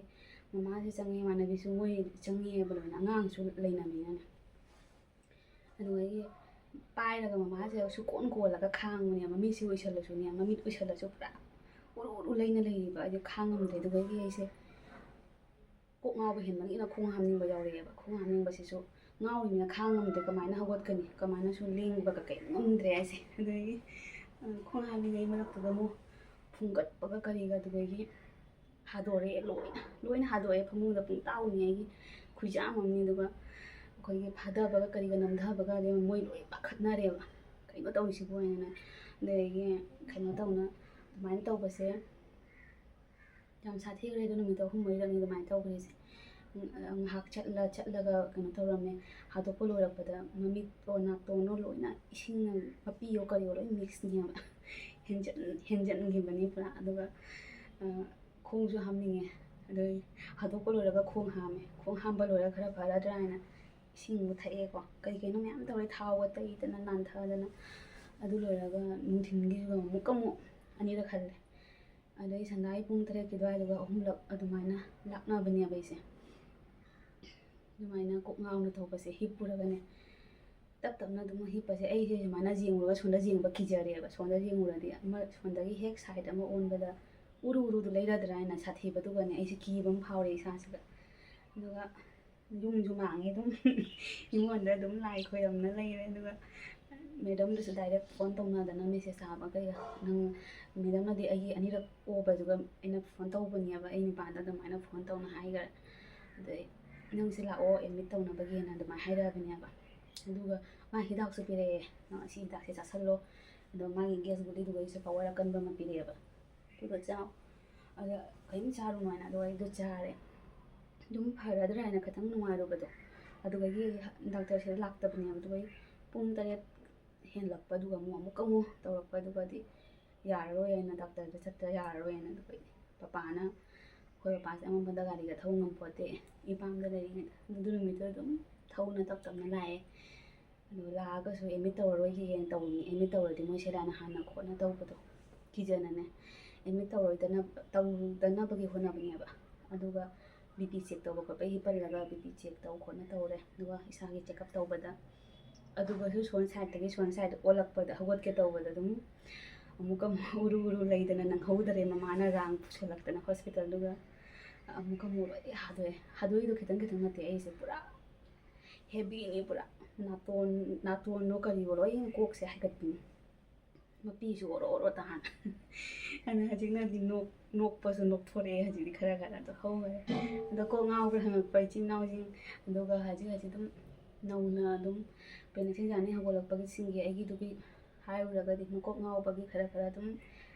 ꯃꯃꯥꯁꯦ ꯆꯪꯉꯦ, ꯏꯃꯥꯟꯅꯕꯤꯁꯨ ꯃꯣꯏ ꯆꯪꯉꯦꯕ ꯂꯣꯏꯅ, ꯑꯉꯥꯡꯁꯨ ꯂꯩꯅꯕꯅꯤꯅꯅꯦ꯫ ꯑꯗꯨꯗꯒꯤ ꯄꯥꯏꯔꯒ ꯃꯃꯥꯁꯦ ꯁꯨꯛꯀꯣꯟ ꯀꯣꯜꯂꯒ ꯈꯥꯡꯕꯅꯦ, ꯃꯃꯤꯠꯁꯤ ꯎꯏꯁꯜꯂꯁꯨꯅꯦ, ꯃꯃꯤꯠ ꯎꯏꯁꯜꯂꯁꯨ ꯄꯨꯔꯥ ꯎꯔꯨ ꯎꯔꯨ ꯂꯩꯅ ꯂꯩꯔꯤꯕ꯫ ꯑꯩꯗꯤ ꯈꯥꯡꯉꯝꯗ꯭ꯔꯦ꯫ ꯑꯗꯨꯗꯒꯤ ꯑꯩꯁꯦ ꯀꯣꯛ ꯉꯥꯎꯕ ꯍꯦꯟꯕꯒꯤꯅ ꯈꯣꯡ ꯍꯥꯝꯅꯤꯡꯕ ꯌꯥꯎꯔꯛꯑꯦꯕ꯫ ꯈꯣꯡ ꯍꯥꯝꯅꯤꯡꯕꯁꯤꯁꯨ ꯉꯥꯎꯔꯤꯅꯤꯅ ꯈꯥꯡ ꯉꯝꯗ꯭ꯔꯦ꯫ ꯀꯃꯥꯏꯅ ꯍꯧꯒꯠꯀꯅꯤ? ꯀꯃꯥꯏꯅꯁꯨ ꯂꯦꯡꯕ ꯀꯩꯀꯩ ꯉꯝꯗ꯭ꯔꯦ ꯑꯩꯁꯦ꯫ ꯑꯗꯨꯗꯒꯤ ꯈꯣꯡ ꯍꯥꯝꯃꯤꯉꯩ ꯃꯔꯛꯇꯨꯗ ꯑꯃꯨꯛ ꯐꯨꯡꯒꯠꯄꯒ ꯀꯔꯤꯒ ꯑꯗꯨꯗꯒꯤ ꯍꯥꯗꯣꯔꯛꯑꯦ, ꯂꯣꯏꯅ ꯂꯣꯏꯅ ꯍꯥꯗꯣꯛꯑꯦ꯫ ꯐꯃꯨꯡꯗ ꯄꯨꯡꯇꯥꯎꯅꯤ ꯑꯩꯒꯤ ꯈꯨꯖꯥꯝ ꯑꯃꯅꯤ꯫ ꯑꯗꯨꯒ ꯑꯩꯈꯣꯏꯒꯤ ꯐꯥꯗꯕꯒ ꯀꯔꯤꯒ ꯅꯝꯊꯕꯒ ꯑꯗꯩ ꯃꯣꯏ ꯂꯣꯏ ꯄꯥꯈꯠꯅꯔꯦꯕ, "ꯀꯩꯅꯣ ꯇꯧꯔꯤꯁꯤꯕꯨ?" ꯍꯥꯏꯅ꯫ ꯑꯗꯒꯤ ꯀꯩꯅꯣ ꯇꯧꯅ ꯑꯗꯨꯃꯥꯏꯅ ꯇꯧꯕꯁꯦ ꯌꯥꯝ ꯁꯥꯊꯤꯈ꯭ꯔꯦ꯫ ꯑꯗꯨ ꯅꯨꯃꯤꯠꯇꯣ ꯑꯍꯨꯝ ꯃꯔꯤꯔꯛꯅꯤ ꯑꯗꯨꯃꯥꯏꯅ ꯇꯧꯈ꯭ꯔꯤꯁꯦ꯫ ꯉꯥꯏꯍꯥꯛ ꯆꯠꯂ ꯆꯠꯂꯒ ꯀꯩꯅꯣ ꯇꯧꯔꯝꯃꯦ꯫ ꯍꯥꯗꯣꯛꯄ ꯂꯣꯏꯔꯛꯄꯗ ꯃꯃꯤꯠꯇꯣ ꯅꯥꯇꯣꯟꯗꯣ ꯂꯣꯏꯅ ꯏꯁꯤꯡꯅ, ꯃꯄꯤꯌꯣ ꯀꯔꯤꯌꯣ ꯂꯣꯏ ꯃꯤꯛꯁꯅꯦꯕ꯫ ꯍꯦꯟꯖꯟ ꯍꯦꯟꯖꯟꯈꯤꯕꯅꯤ ꯄꯨꯔꯥ꯫ ꯑꯗꯨꯒ ꯈꯣꯡꯁꯨ ꯍꯥꯝꯅꯤꯡꯉꯦ꯫ ꯑꯗꯨ ꯍꯥꯗꯣꯛꯄ ꯂꯣꯏꯔꯒ ꯈꯣꯡ ꯍꯥꯝꯃꯦ꯫ ꯈꯣꯡ ꯍꯥꯝꯕ ꯂꯣꯏꯔꯒ ꯈꯔ ꯐꯔꯗ꯭ꯔꯥ ꯍꯥꯏꯅ ꯏꯁꯤꯡ ꯑꯃꯨꯛ ꯊꯛꯑꯦꯀꯣ꯫ ꯀꯔꯤ ꯀꯩꯅꯣ ꯃꯌꯥꯝ ꯇꯧꯔꯦ, ꯊꯥꯎꯒ ꯇꯩꯗꯅ ꯅꯥꯟꯊꯗꯅ꯫ ꯑꯗꯨ ꯂꯣꯏꯔꯒ ꯅꯨꯡꯊꯤꯟꯒꯤꯁꯨ ꯑꯃꯨꯛꯀ ꯑꯃꯨꯛ ꯑꯅꯤꯔꯛ ꯍꯜꯂꯦ꯫ ꯑꯗꯩ ꯁꯟꯗꯥꯒꯤ ꯄꯨꯡ ꯇꯔꯦꯠꯀꯤ ꯑꯗꯨꯋꯥꯏꯗꯨꯒ ꯑꯍꯨꯝꯂꯛ ꯑꯗꯨꯃꯥꯏꯅ ꯂꯥꯛꯅꯕꯅꯦꯕ ꯑꯩꯁꯦ꯫ ꯑꯗꯨꯃꯥꯏꯅ ꯀꯣꯛ ꯉꯥꯎꯅ ꯇꯧꯕꯁꯦ ꯍꯤꯞꯄꯨꯔꯒꯅꯦ꯫ ꯇꯞ ꯇꯞꯅ ꯑꯗꯨꯝ ꯍꯤꯞꯄꯁꯦ꯫ ꯑꯩꯁꯦ ꯁꯨꯃꯥꯏꯅ ꯌꯦꯡꯉꯨꯔꯒ ꯁꯣꯝꯗ ꯌꯦꯡꯕ ꯀꯤꯖꯔꯦꯕ꯫ ꯁꯣꯝꯗ ꯌꯦꯡꯉꯨꯔꯗꯤ ꯑꯃ ꯁꯣꯝꯗꯒꯤ ꯍꯦꯛ ꯁꯥꯏꯠ ꯑꯃ ꯑꯣꯟꯕꯗ ꯎꯔꯨ ꯎꯔꯨꯗꯨ ꯂꯩꯔꯗ꯭ꯔꯥ ꯍꯥꯏꯅ ꯁꯥꯊꯤꯕꯗꯨꯒꯅꯦ ꯑꯩꯁꯦ ꯀꯤꯕ ꯑꯃ ꯐꯥꯎꯔꯦ ꯏꯁꯥꯁꯤꯗ꯫ ꯑꯗꯨꯒ ꯌꯨꯝꯁꯨ ꯃꯥꯡꯉꯦ ꯑꯗꯨꯝ꯫ ꯏꯉꯣꯟꯗ ꯑꯗꯨꯝ ꯂꯥꯏ ꯈꯣꯏꯔꯝꯅ ꯂꯩꯔꯦ꯫ ꯑꯗꯨꯒ ꯃꯦꯗꯝꯗꯁꯨ ꯗꯥꯏꯔꯦꯛ ꯐꯣꯟ ꯇꯧꯅꯗꯅ ꯃꯦꯁꯦꯖ ꯊꯥꯕ ꯀꯩꯒ, ꯅꯪ, ꯃꯦꯗꯝꯅꯗꯤ ꯑꯩꯒꯤ ꯑꯅꯤꯔꯛ ꯑꯣꯕꯗꯨꯒ ꯑꯩꯅ ꯐꯣꯟ ꯇꯧꯕꯅꯦꯕ, ꯑꯩ ꯅꯨꯄꯥꯗ ꯑꯗꯨꯃꯥꯏꯅ ꯐꯣꯟ ꯇꯧꯅ ꯍꯥꯏꯈꯔꯦ꯫ ꯑꯗꯩ ꯅꯪꯁꯦ ꯂꯥꯛꯑꯣ ꯑꯦꯗꯃꯤꯠ ꯇꯧꯅꯕꯒꯤꯅ ꯑꯗꯨꯃꯥꯏꯅ ꯍꯥꯏꯔꯛꯑꯕꯅꯦꯕ꯫ ꯑꯗꯨꯒ ꯃꯥ ꯍꯤꯗꯥꯛꯁꯨ ꯄꯤꯔꯛꯑꯦ, "ꯅꯪ ꯑꯁꯤ ꯍꯤꯗꯥꯛꯁꯦ ꯆꯥꯁꯜꯂꯣ, ꯑꯗꯣ ꯃꯥꯒꯤ ꯒꯦꯁ ꯒꯨꯂꯤꯗꯨꯒ ꯑꯩꯁꯨ ꯄꯋꯥꯔ ꯑꯀꯟꯕ ꯑꯃ ꯄꯤꯔꯛꯑꯦꯕ, ꯑꯗꯨꯒ ꯆꯥꯎ, ꯑꯗ ꯀꯔꯤꯝ ꯆꯥꯔꯨꯅꯣ" ꯍꯥꯏꯅ꯫ ꯑꯗꯣ ꯑꯩꯗꯣ ꯆꯥꯔꯦ꯫ ꯑꯗꯨꯝ ꯐꯔꯗ꯭ꯔꯥ ꯍꯥꯏꯅ ꯈꯤꯇꯪ ꯅꯨꯡꯉꯥꯏꯔꯨꯕꯗꯣ꯫ ꯑꯗꯨꯗꯒꯤ ꯗꯥꯛꯇꯔꯁꯦ ꯂꯥꯛꯇꯕꯅꯦꯕ꯫ ꯑꯗꯨꯒ ꯑꯩ ꯄꯨꯡ ꯇꯔꯦꯠ ꯍꯦꯜꯂꯛꯄ, ꯑꯗꯨꯒ ꯑꯃꯨꯛ, ꯑꯃꯨꯛꯀ ꯑꯃꯨꯛ ꯇꯧꯔꯛꯄ꯫ ꯑꯗꯨꯒꯗꯤ ꯌꯥꯔꯔꯣꯏ ꯍꯥꯏꯅ, ꯗꯥꯛꯇꯔꯗ ꯆꯠꯇ ꯌꯥꯔꯔꯣꯏ ꯍꯥꯏꯅ꯫ ꯑꯗꯨꯒ ꯑꯩ ꯄꯄꯥꯅ, ꯑꯩꯈꯣꯏ ꯄꯄꯥꯁꯦ ꯑꯃꯝꯕꯗ ꯒꯥꯔꯤꯒ ꯊꯧ ꯉꯝꯄꯣꯠꯇꯦ, ꯏꯄꯥꯝꯗ ꯂꯩꯔꯤꯉꯩꯗ꯫ ꯑꯗꯨ ꯅꯨꯃꯤꯠꯇꯨ ꯑꯗꯨꯝ ꯊꯧꯅ ꯇꯞ ꯇꯞꯅ ꯂꯥꯛꯑꯦ꯫ ꯑꯗꯨꯒ ꯂꯥꯛꯑꯒꯁꯨ ꯑꯦꯗꯃꯤꯠ ꯇꯧꯔꯔꯣꯏꯒꯦꯅ ꯇꯧꯕꯅꯤ꯫ ꯑꯦꯗꯃꯤꯠ ꯇꯧꯔꯗꯤ ꯃꯣꯏ ꯁꯦꯔꯥꯅ ꯍꯥꯟꯅ ꯈꯣꯠꯅ ꯇꯧꯕꯗꯣ ꯀꯤꯖꯅꯅꯦ, ꯑꯦꯗꯃꯤꯠ ꯇꯧꯔꯣꯏꯗꯅꯕ, ꯇꯧꯗꯅꯕꯒꯤ ꯍꯣꯠꯅꯕꯅꯦꯕ꯫ ꯑꯗꯨꯒ ꯕꯤ ꯄꯤ ꯆꯦꯛ ꯇꯧꯕ ꯈꯣꯠꯄꯒꯤ ꯄꯜꯂꯒ ꯕꯤ ꯄꯤ ꯆꯦꯛ ꯇꯧ ꯈꯣꯠꯅ ꯇꯧꯔꯦ꯫ ꯑꯗꯨꯒ ꯏꯁꯥꯒꯤ ꯆꯦꯛꯑꯞ ꯇꯧꯕꯗ, ꯑꯗꯨꯒꯁꯨ ꯁꯣꯝ ꯁꯥꯏꯠꯇꯒꯤ ꯁꯣꯝ ꯁꯥꯏꯠ ꯑꯣꯜꯂꯛꯄꯗ, ꯍꯧꯒꯠꯀꯦ ꯇꯧꯕꯗ ꯑꯗꯨꯝ ꯑꯃꯨꯛꯀ ꯑꯃꯨꯛ ꯎꯔꯨ ꯎꯔꯨ ꯂꯩꯗꯅ ꯅꯪꯍꯧꯗꯔꯦ꯫ ꯃꯃꯥꯅ ꯔꯥꯡ ꯄꯨꯁꯜꯂꯛꯇꯅ ꯍꯣꯁꯄꯤꯇꯥꯜꯗꯨꯒ ꯑꯃꯨꯛꯀ ꯑꯃꯨꯛ ꯂꯣꯏ ꯍꯥꯗꯣꯛꯑꯦ꯫ ꯍꯥꯗꯣꯛꯏꯗꯣ ꯈꯤꯇꯪ ꯈꯤꯇꯪ ꯅꯠꯇꯦ, ꯑꯩꯁꯦ ꯄꯨꯔꯥ ꯍꯦꯕꯤꯅꯤ ꯄꯨꯔꯥ꯫ ꯅꯥꯇꯣꯟ, ꯅꯥꯇꯣꯟꯗꯣ ꯀꯔꯤꯕꯣ ꯂꯣꯏꯅ ꯀꯣꯛꯁꯦ ꯍꯥꯏꯒꯠꯄꯤꯅꯤ꯫ ꯃꯄꯤꯁꯨ ꯑꯣꯔꯣ ꯑꯣꯔꯣ ꯇꯥꯍꯟ꯫ ꯑꯗꯨꯅ ꯍꯧꯖꯤꯛꯅꯗꯤ ꯅꯣꯛ-, ꯅꯣꯛꯄꯁꯨ ꯅꯣꯛꯊꯣꯔꯛꯑꯦ꯫ ꯍꯧꯖꯤꯛꯇꯤ ꯈꯔ ꯈꯔ ꯑꯗꯣ ꯍꯧꯈꯔꯦ꯫ ꯑꯗꯣ ꯀꯣꯛ ꯉꯥꯎꯕ꯭ꯔꯥ ꯍꯪꯉꯛꯄ ꯏꯆꯤꯟ ꯏꯅꯥꯎꯁꯤꯡ, ꯑꯗꯨꯒ ꯍꯧꯖꯤꯛ ꯍꯧꯖꯤꯛ ꯑꯗꯨꯝ ꯅꯧꯅ ꯑꯗꯨꯝ pregnancy journey ꯍꯧꯒꯠꯂꯛꯄꯒꯤꯁꯤꯡꯒꯤ ꯑꯩꯒꯤꯗꯨꯒꯤ ꯍꯥꯏꯔꯨꯔꯒꯗꯤ, ꯃꯀꯣꯛ ꯉꯥꯎꯕꯒꯤ ꯈꯔ ꯈꯔ ꯑꯗꯨꯝ,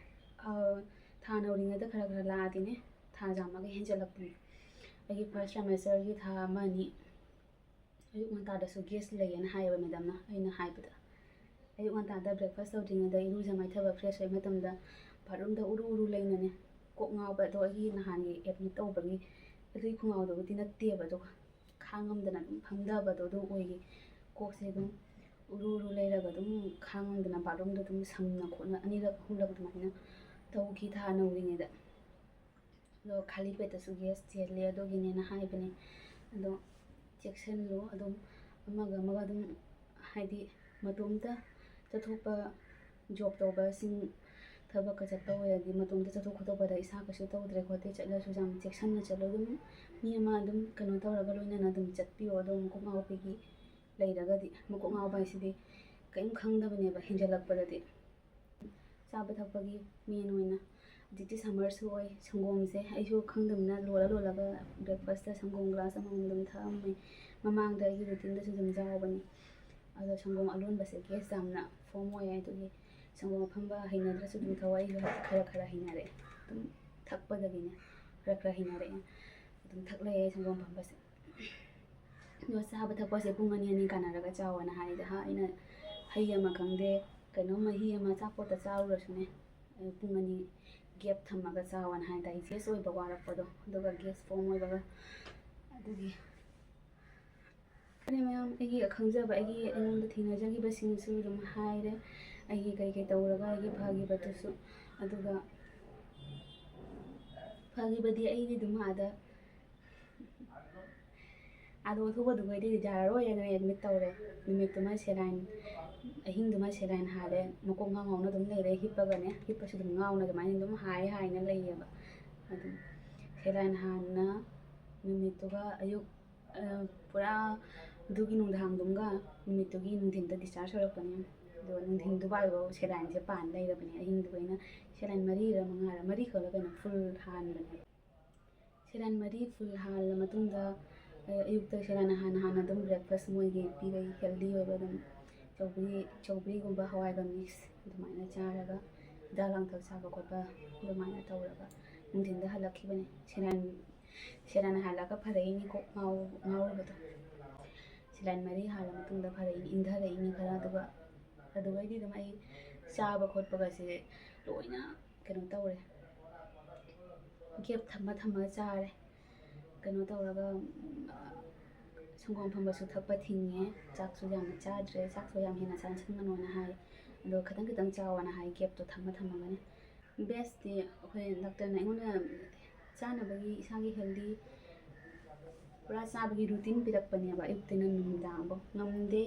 ꯑ, ꯊꯥ ꯅꯧꯔꯤꯉꯩꯗ ꯈꯔ ꯈꯔ ꯂꯥꯛꯑꯗꯤꯅꯦ, ꯊꯥ ꯆꯥꯝꯃꯒ ꯍꯦꯟꯖꯜꯂꯛꯄꯅꯦ꯫ ꯑꯩꯒꯤ first trimesterꯒꯤ ꯊꯥ ꯑꯃ ꯑꯅꯤ ꯑꯌꯨꯛ ꯉꯟꯇꯥꯗꯁꯨ gas ꯂꯩꯌꯦꯅ ꯍꯥꯏꯌꯦꯕ madamꯅ ꯑꯩꯅ ꯍꯥꯏꯕꯗ꯫ ꯑꯌꯨꯛ ꯉꯟꯇꯥꯗ breakfast ꯇꯧꯗ꯭ꯔꯤꯉꯩꯗ ꯏꯔꯨꯖ ꯃꯥꯏꯊꯕ fresh ꯑꯣꯏꯕ ꯃꯇꯝꯗ bathroomꯗ ꯎꯔꯨ ꯎꯔꯨ ꯂꯩꯅꯅꯦ, ꯀꯣꯛ ꯉꯥꯎꯕ ꯑꯗꯣ ꯑꯩꯒꯤ ꯅꯍꯥꯟꯒꯤ admit ꯇꯧꯕꯒꯤ ꯑꯗꯨꯒꯤ ꯈꯣꯡꯉꯥꯎꯗꯨꯕꯨꯗꯤ ꯅꯠꯇꯦꯕ, ꯑꯗꯨꯒ ꯈꯥꯡꯉꯝꯗꯅ ꯑꯗꯨꯝ ꯐꯝꯊꯕꯗꯣ ꯑꯗꯨ ꯑꯣꯏꯌꯦ꯫ ꯀꯣꯛꯁꯦ ꯑꯗꯨꯝ ꯎꯔꯨ ꯎꯔꯨ ꯂꯩꯔꯒ ꯑꯗꯨꯝ ꯈꯥꯡꯉꯝꯗꯅ bathroomꯗ ꯑꯗꯨꯝ ꯁꯝꯅ ꯈꯣꯠꯅ ꯑꯅꯤꯔꯛ ꯑꯍꯨꯝꯂꯛ ꯑꯗꯨꯃꯥꯏꯅ ꯇꯧꯈꯤ ꯊꯥ ꯅꯧꯔꯤꯉꯩꯗ꯫ ꯑꯗꯣ ꯈꯥꯂꯤ ꯄꯦꯠꯇꯁꯨ gas ꯆꯦꯜꯂꯦ, ꯑꯗꯨꯒꯤꯅꯦꯅ ꯍꯥꯏꯕꯅꯦ꯫ ꯑꯗꯣ ꯆꯦꯛꯁꯤꯜꯂꯨ ꯑꯗꯨꯝ, ꯑꯃꯒ ꯑꯃꯒ ꯑꯗꯨꯝ, ꯍꯥꯏꯗꯤ ꯃꯇꯣꯝꯇ ꯆꯠꯊꯣꯛꯄ, job ꯇꯧꯕꯁꯤꯡ ꯊꯕꯛꯀ ꯆꯠꯄ ꯑꯣꯏꯔꯗꯤ ꯃꯇꯣꯝꯇ ꯆꯠꯊꯣꯛ ꯈꯣꯠꯇꯣꯛꯄꯗ ꯏꯁꯥ ꯀꯩꯁꯨ ꯇꯧꯗ꯭ꯔꯦ ꯈꯣꯠꯇꯦ ꯆꯠꯂꯁꯨ ꯌꯥꯝ ꯆꯦꯛꯁꯤꯟꯅ ꯆꯠꯂꯣ꯫ ꯑꯗꯨꯝ ꯃꯤ ꯑꯃ ꯑꯗꯨꯝ ꯀꯩꯅꯣ ꯇꯧꯔꯒ ꯂꯣꯏꯅꯅ ꯑꯗꯨꯝ ꯆꯠꯄꯤꯌꯣ꯫ ꯑꯗꯣ ꯃꯀꯣꯛ ꯉꯥꯎꯕꯒꯤ ꯂꯩꯔꯒꯗꯤ, ꯃꯀꯣꯛ ꯉꯥꯎꯕ ꯍꯥꯏꯁꯤꯗꯤ ꯀꯔꯤꯝ ꯈꯪꯗꯕꯅꯦꯕ ꯍꯦꯟꯖꯜꯂꯛꯄꯗꯗꯤ꯫ ꯆꯥꯕ ꯊꯛꯄꯒꯤ main ꯑꯣꯏꯅ ꯍꯧꯖꯤꯛꯇꯤ summerꯁꯨ ꯑꯣꯏ, ꯁꯪꯒꯣꯝꯁꯦ ꯑꯩꯁꯨ ꯈꯪꯗꯕꯅ ꯂꯣꯜꯂ ꯂꯣꯜꯂꯒ breakfastꯇ ꯁꯪꯒꯣꯝ glass ꯑꯃꯃꯝ ꯑꯗꯨꯝ ꯊꯛꯑꯝꯃꯦ꯫ ꯃꯃꯥꯡꯗ ꯑꯩꯒꯤ routineꯗꯁꯨ ꯑꯗꯨꯝ ꯌꯥꯎꯕꯅꯤ꯫ ꯑꯗꯣ ꯁꯪꯒꯣꯝ ꯑꯂꯣꯟꯕꯁꯦ gas ꯌꯥꯝꯅ form ꯑꯣꯏ, ꯑꯗꯨꯒꯤ ꯁꯪꯒꯣꯝ ꯑꯐꯝꯕ ꯍꯩꯅꯗ꯭ꯔꯁꯨ ꯑꯗꯨꯝ ꯊꯛꯑꯣ꯫ ꯑꯩꯁꯨ ꯍꯧꯖꯤꯛꯇꯤ ꯈꯔ ꯈꯔ ꯍꯩꯅꯔꯛꯑꯦ, ꯑꯗꯨꯝ ꯊꯛꯄꯗꯒꯤꯅꯦ ꯈꯔ ꯈꯔ ꯍꯩꯅꯔꯛꯑꯦ, ꯑꯗꯨꯝ ꯊꯛꯂꯛꯑꯦ ꯁꯪꯒꯣꯝ ꯑꯐꯝꯕꯁꯦ꯫ ꯑꯗꯣ ꯆꯥꯕ ꯊꯛꯄꯁꯦ ꯄꯨꯡ ꯑꯅꯤ ꯑꯅꯤ ꯀꯥꯟꯅꯔꯒ ꯆꯥꯎꯑꯣꯅ ꯍꯥꯏꯗ, ꯍꯥ, ꯑꯩꯅ ꯍꯩ ꯑꯃ ꯈꯪꯗꯦ, ꯀꯩꯅꯣꯝ ꯃꯍꯤ ꯑꯃ ꯑꯆꯥꯄꯣꯠꯇ ꯆꯥꯔꯨꯔꯁꯨꯅꯦ, ꯑ, ꯄꯨꯡ ꯑꯅꯤ gap ꯊꯝꯃꯒ ꯆꯥꯎꯑꯣꯅ ꯍꯥꯏ, digest ꯑꯣꯏꯕ ꯋꯥꯔꯛꯄꯗꯣ, ꯑꯗꯨꯒ gas form ꯑꯣꯏꯕꯒ꯫ ꯑꯗꯨꯒꯤ ꯐꯔꯦ ꯃꯌꯥꯝ, ꯑꯩꯒꯤ ꯈꯪꯖꯕ, ꯑꯩꯒꯤ, ꯑꯩꯉꯣꯟꯗ ꯊꯦꯡꯅꯖꯈꯤꯕꯁꯤꯡꯁꯨ ꯑꯗꯨꯝ ꯍꯥꯏꯔꯦ, ꯑꯩꯒꯤ ꯀꯔꯤ ꯀꯔꯤ ꯇꯧꯔꯒ ꯑꯩꯒꯤ ꯐꯈꯤꯕꯗꯨꯁꯨ꯫ ꯑꯗꯨꯒ ꯐꯈꯤꯕꯗꯤ ꯑꯩꯗꯤ ꯑꯗꯨꯝ ꯑꯥꯗ ꯑꯗꯣ ꯑꯊꯨꯕꯗꯨꯒꯩꯗꯤ ꯌꯥꯔꯔꯣꯏꯅ admit ꯇꯧꯔꯦ꯫ ꯅꯨꯃꯤꯠꯇꯨꯃ saline, ꯑꯍꯤꯡꯗꯨꯃ saline ꯍꯥꯜꯂꯦ꯫ ꯃꯀꯣꯛ ꯉꯥꯎ ꯉꯥꯎꯅ ꯑꯗꯨꯝ ꯂꯩꯔꯦ, ꯍꯤꯞꯄꯒꯅꯦ, ꯍꯤꯞꯄꯁꯨ ꯑꯗꯨꯝ ꯉꯥꯎꯅ ꯑꯗꯨꯃꯥꯏꯅ ꯑꯗꯨꯝ ꯍꯥꯏ ꯍꯥꯏꯅ ꯂꯩꯌꯦꯕ꯫ ꯑꯗꯨꯝ saline ꯍꯥꯟꯅ ꯅꯨꯃꯤꯠꯇꯨꯒ ꯑꯌꯨꯛ, ꯑ, ꯄꯨꯔꯥ ꯑꯗꯨꯒꯤ ꯅꯨꯡꯗꯥꯡꯗꯨꯝꯒ ꯅꯨꯃꯤꯠꯇꯨꯒꯤ ꯅꯨꯡꯊꯤꯟꯗ discharge ꯑꯣꯏꯔꯛꯄꯅꯦ꯫ ꯑꯗꯣ ꯅꯨꯡꯊꯤꯟ ꯗꯨꯕꯥꯏꯐꯥꯎ ꯁꯦꯂꯥꯏꯟꯁꯦ ꯄꯥꯟ ꯂꯩꯔꯕꯅꯦ꯫ ꯑꯍꯤꯡꯗꯨꯒ ꯑꯩꯅ ꯁꯦꯂꯥꯏꯟ ꯃꯔꯤꯔ ꯃꯉꯥꯔ, ꯃꯔꯤ ꯈꯛꯂ ꯀꯩꯅꯣ ꯐꯨꯜ ꯍꯥꯟꯕꯅꯦ꯫ ꯁꯦꯂꯥꯏꯟ ꯃꯔꯤ ꯐꯨꯜ ꯍꯥꯜꯂ ꯃꯇꯨꯡꯗ, ꯑ-, ꯑꯌꯨꯛꯇ ꯁꯦꯂꯥꯏꯟ ꯍꯥꯟꯅ ꯍꯥꯟꯅ ꯑꯗꯨꯝ ꯕ꯭ꯔꯦꯛꯐꯥꯁ ꯃꯣꯏꯒꯤ ꯄꯤꯔꯛꯏ, ꯍꯦꯜꯗꯤ ꯑꯣꯏꯕ ꯑꯗꯨꯝ ꯆꯧꯒ꯭ꯔꯤ, ꯆꯧꯒ꯭ꯔꯤꯒꯨꯝꯕ, ꯍꯋꯥꯏꯒ ꯃꯤꯛꯁ ꯑꯗꯨꯃꯥꯏꯅ ꯆꯥꯔꯒ, ꯍꯤꯗꯥꯛ ꯂꯥꯡꯊꯛ ꯆꯥꯕ ꯈꯣꯠꯄ ꯑꯗꯨꯃꯥꯏꯅ ꯇꯧꯔꯒ ꯅꯨꯡꯊꯤꯟꯗ ꯍꯜꯂꯛꯈꯤꯕꯅꯦ꯫ ꯁꯦꯂꯥꯏꯟ, ꯁꯦꯂꯥꯏꯟ ꯍꯥꯜꯂꯒ ꯐꯔꯛꯏꯅꯤ, ꯀꯣꯛ ꯉꯥꯎ-, ꯉꯥꯎꯔꯨꯕꯗꯣ꯫ ꯁꯦꯂꯥꯏꯟ ꯃꯔꯤ ꯍꯥꯜꯂ ꯃꯇꯨꯡꯗ ꯐꯔꯛꯏꯅꯤ, ꯏꯪꯊꯔꯛꯏꯅꯤ ꯈꯔ꯫ ꯑꯗꯨꯒ ꯑꯗꯨꯗꯩꯗꯤ ꯑꯗꯨꯝ ꯑꯩ ꯆꯥꯕ ꯈꯣꯠꯄꯒꯁꯦ ꯂꯣꯏꯅ ꯀꯩꯅꯣ ꯇꯧꯔꯦ, ꯒꯦꯞ ꯊꯝꯃ ꯊꯝꯃꯒ ꯆꯥꯔꯦ꯫ ꯀꯩꯅꯣ ꯇꯧꯔꯒ, ꯎꯝ, ꯁꯪꯒꯣꯝ ꯐꯝꯕꯁꯨ ꯊꯛꯄ ꯊꯤꯡꯉꯦ꯫ ꯆꯥꯛꯁꯨ ꯌꯥꯝꯅ ꯆꯥꯗ꯭ꯔꯦ, ꯆꯥꯛꯁꯨ ꯌꯥꯝ ꯍꯦꯟꯅ ꯆꯥꯁꯤꯟꯒꯅꯣꯅ ꯍꯥꯏ꯫ ꯑꯗꯣ ꯈꯤꯇꯪ ꯈꯤꯇꯪ ꯆꯥꯎꯑꯣꯅ ꯍꯥꯏ, ꯒꯦꯞꯇꯣ ꯊꯝꯃ ꯊꯝꯃꯒꯅꯦ꯫ ꯕꯦꯁꯇꯤ ꯑꯩꯈꯣꯏ ꯗꯥꯛꯇꯔꯅ ꯑꯩꯉꯣꯟꯗ ꯆꯥꯅꯕꯒꯤ, ꯏꯁꯥꯒꯤ ꯍꯦꯜꯗꯤ ꯄꯨꯔꯥ ꯆꯥꯕꯒꯤ ꯔꯨꯇꯤꯟ ꯄꯤꯔꯛꯄꯅꯦꯕ, ꯑꯌꯨꯛꯇꯩꯅ ꯅꯨꯃꯤꯗꯥꯡꯐꯥꯎ꯫ ꯉꯝꯗꯦ,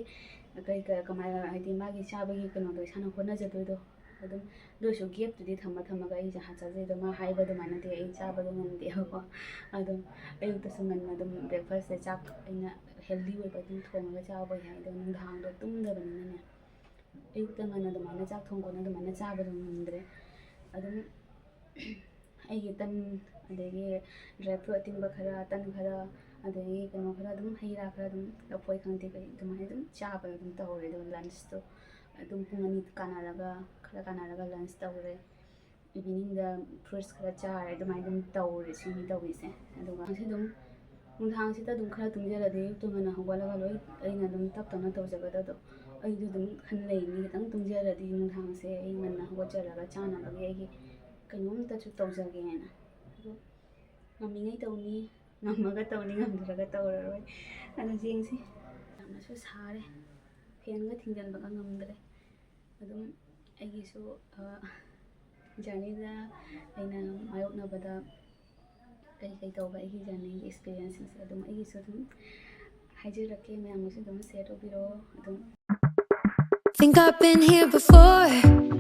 ꯀꯩ ꯀ-, ꯀꯃꯥꯏꯅ, ꯍꯥꯏꯗꯤ ꯃꯥꯒꯤ ꯆꯥꯕꯒꯤ ꯀꯩꯅꯣꯗꯣ ꯏꯁꯥꯅ ꯍꯣꯠꯅꯖꯗꯣꯏꯗꯣ ꯑꯗꯨꯝ꯫ ꯑꯗꯨ ꯑꯣꯏꯔꯁꯨ ꯒꯦꯞꯇꯨꯗꯤ ꯊꯝꯃ ꯊꯝꯃꯒ ꯑꯩ ꯆꯥ-, ꯆꯥꯖꯩꯗꯣ꯫ ꯃꯥ ꯍꯥꯏꯕ ꯑꯗꯨꯃꯥꯏꯅꯗꯤ ꯑꯩ ꯆꯥꯕꯗꯣ ꯉꯝꯗꯦꯕꯀꯣ꯫ ꯑꯗꯨꯝ ꯑꯌꯨꯛꯇꯁꯨ ꯉꯟꯅ ꯑꯗꯨꯝ ꯕ꯭ꯔꯦꯛꯐꯥꯁꯁꯦ ꯆꯥꯛ ꯑꯩꯅ ꯍꯦꯜꯗꯤ ꯑꯣꯏꯕ ꯑꯗꯨꯝ ꯊꯣꯡꯉꯒ ꯆꯥꯕ ꯑꯣꯏ ꯍꯥꯏ꯫ ꯑꯗꯣ ꯅꯨꯡꯗꯥꯡꯗꯣ ꯇꯨꯝꯗꯕꯅꯤꯅꯅꯦ, ꯑꯌꯨꯛꯇ ꯉꯟꯅ ꯑꯗꯨꯃꯥꯏꯅ ꯆꯥꯛ ꯊꯣꯡ ꯈꯣꯠꯅ ꯑꯗꯨꯃꯥꯏꯅ ꯆꯥꯕꯗꯣ ꯉꯝꯗ꯭ꯔꯦ꯫ ꯑꯗꯨꯝ ꯑꯩꯒꯤ ꯇꯟ, ꯑꯗꯒꯤ ꯗ꯭ꯔꯥꯏ ꯐ꯭ꯔꯨꯠ ꯑꯇꯤꯡꯕ ꯈꯔ, ꯇꯟ ꯈꯔ, ꯑꯗꯒꯤ ꯀꯩꯅꯣ ꯈꯔ, ꯑꯗꯨꯝ ꯍꯩ ꯔꯥ ꯈꯔ, ꯑꯗꯨꯝ ꯂꯐꯣꯏ ꯈꯪꯗꯦ ꯀꯩ, ꯑꯗꯨꯃꯥꯏꯅ ꯑꯗꯨꯝ ꯆꯥꯕ ꯑꯗꯨꯝ ꯇꯧꯔꯦ꯫ ꯑꯗꯨꯒ ꯂꯟꯁꯇꯣ ꯑꯗꯨꯝ ꯄꯨꯡ ꯑꯅꯤ ꯀꯥꯟꯅꯔꯒ, ꯈꯔ ꯀꯥꯟꯅꯔꯒ ꯂꯟꯁ ꯇꯧꯔꯦ꯫ ꯏꯚꯤꯅꯤꯡꯗ ꯐ꯭ꯔꯨꯠꯁ ꯈꯔ ꯆꯥꯔꯦ꯫ ꯑꯗꯨꯃꯥꯏꯅ ꯑꯗꯨꯝ ꯇꯧꯔꯦ, ꯁꯤꯅꯤ ꯇꯧꯔꯤꯁꯦ꯫ ꯑꯗꯨꯒ ꯉꯁꯤ ꯑꯗꯨꯝ ꯅꯨꯡꯗꯥꯡꯁꯤꯗ ꯑꯗꯨꯝ ꯈꯔ ꯇꯨꯝꯖꯔꯗꯤ ꯑꯌꯨꯛꯇ ꯉꯟꯅ ꯍꯧꯒꯠꯂꯒ ꯂꯣꯏ ꯑꯩꯅ ꯑꯗꯨꯝ ꯇꯞ ꯇꯞꯅ ꯇꯧꯖꯒꯗꯕꯗꯣ꯫ ꯑꯩꯗꯤ ꯑꯗꯨꯝ ꯈꯟ ꯂꯩꯅꯤ, ꯈꯤꯇꯪ ꯇꯨꯝꯖꯔꯗꯤ ꯅꯨꯡꯗꯥꯡꯁꯦ ꯑꯩ ꯉꯟꯅ ꯍꯧꯒꯠꯆꯔꯒ ꯆꯥꯅꯕꯒꯤ ꯑꯩꯒꯤ ꯀꯩꯅꯣꯝꯇꯁꯨ ꯇꯧꯖꯒꯦꯅ꯫ ꯑꯗꯣ ꯉꯝꯃꯤꯉꯩ ꯇꯧꯅꯤ, ꯉꯝꯃꯒ ꯇꯧꯅꯤ, ꯉꯝꯗ꯭ꯔꯒ ꯇꯧꯔꯔꯣꯏ꯫ ꯑꯗꯣ ꯌꯦꯡꯁꯤ꯫ ꯌꯥꯝꯅꯁꯨ ꯁꯥꯔꯦ, ꯐꯦꯟꯒ ꯊꯤꯡꯖꯤꯟꯕꯒ ꯉꯝꯗ꯭ꯔꯦ꯫ ꯑꯗꯨꯝ ꯑꯩꯒꯤꯁꯨ, ꯑ, ꯖꯔꯅꯤꯗ ꯑꯩꯅ ꯃꯥꯌꯣꯛꯅꯕꯗ ꯀꯩ ꯀꯩ ꯇꯧꯕ, ꯑꯩꯒꯤ ꯖꯔꯅꯤꯒꯤ ꯑꯦꯛꯁꯄꯤꯔꯤꯌꯦꯟꯁꯁꯤꯡꯁꯦ ꯑꯗꯨꯝ ꯑꯩꯒꯤꯁꯨ ꯑꯗꯨꯝ ꯍꯥꯏꯖꯔꯛꯀꯦ, ꯃꯌꯥꯝꯒꯤꯁꯨ ꯑꯗꯨꯝ ꯁꯦꯌꯔ ꯇꯧꯕꯤꯔꯛꯑꯣ꯫ ꯑꯗꯨꯝ Think I've been here before.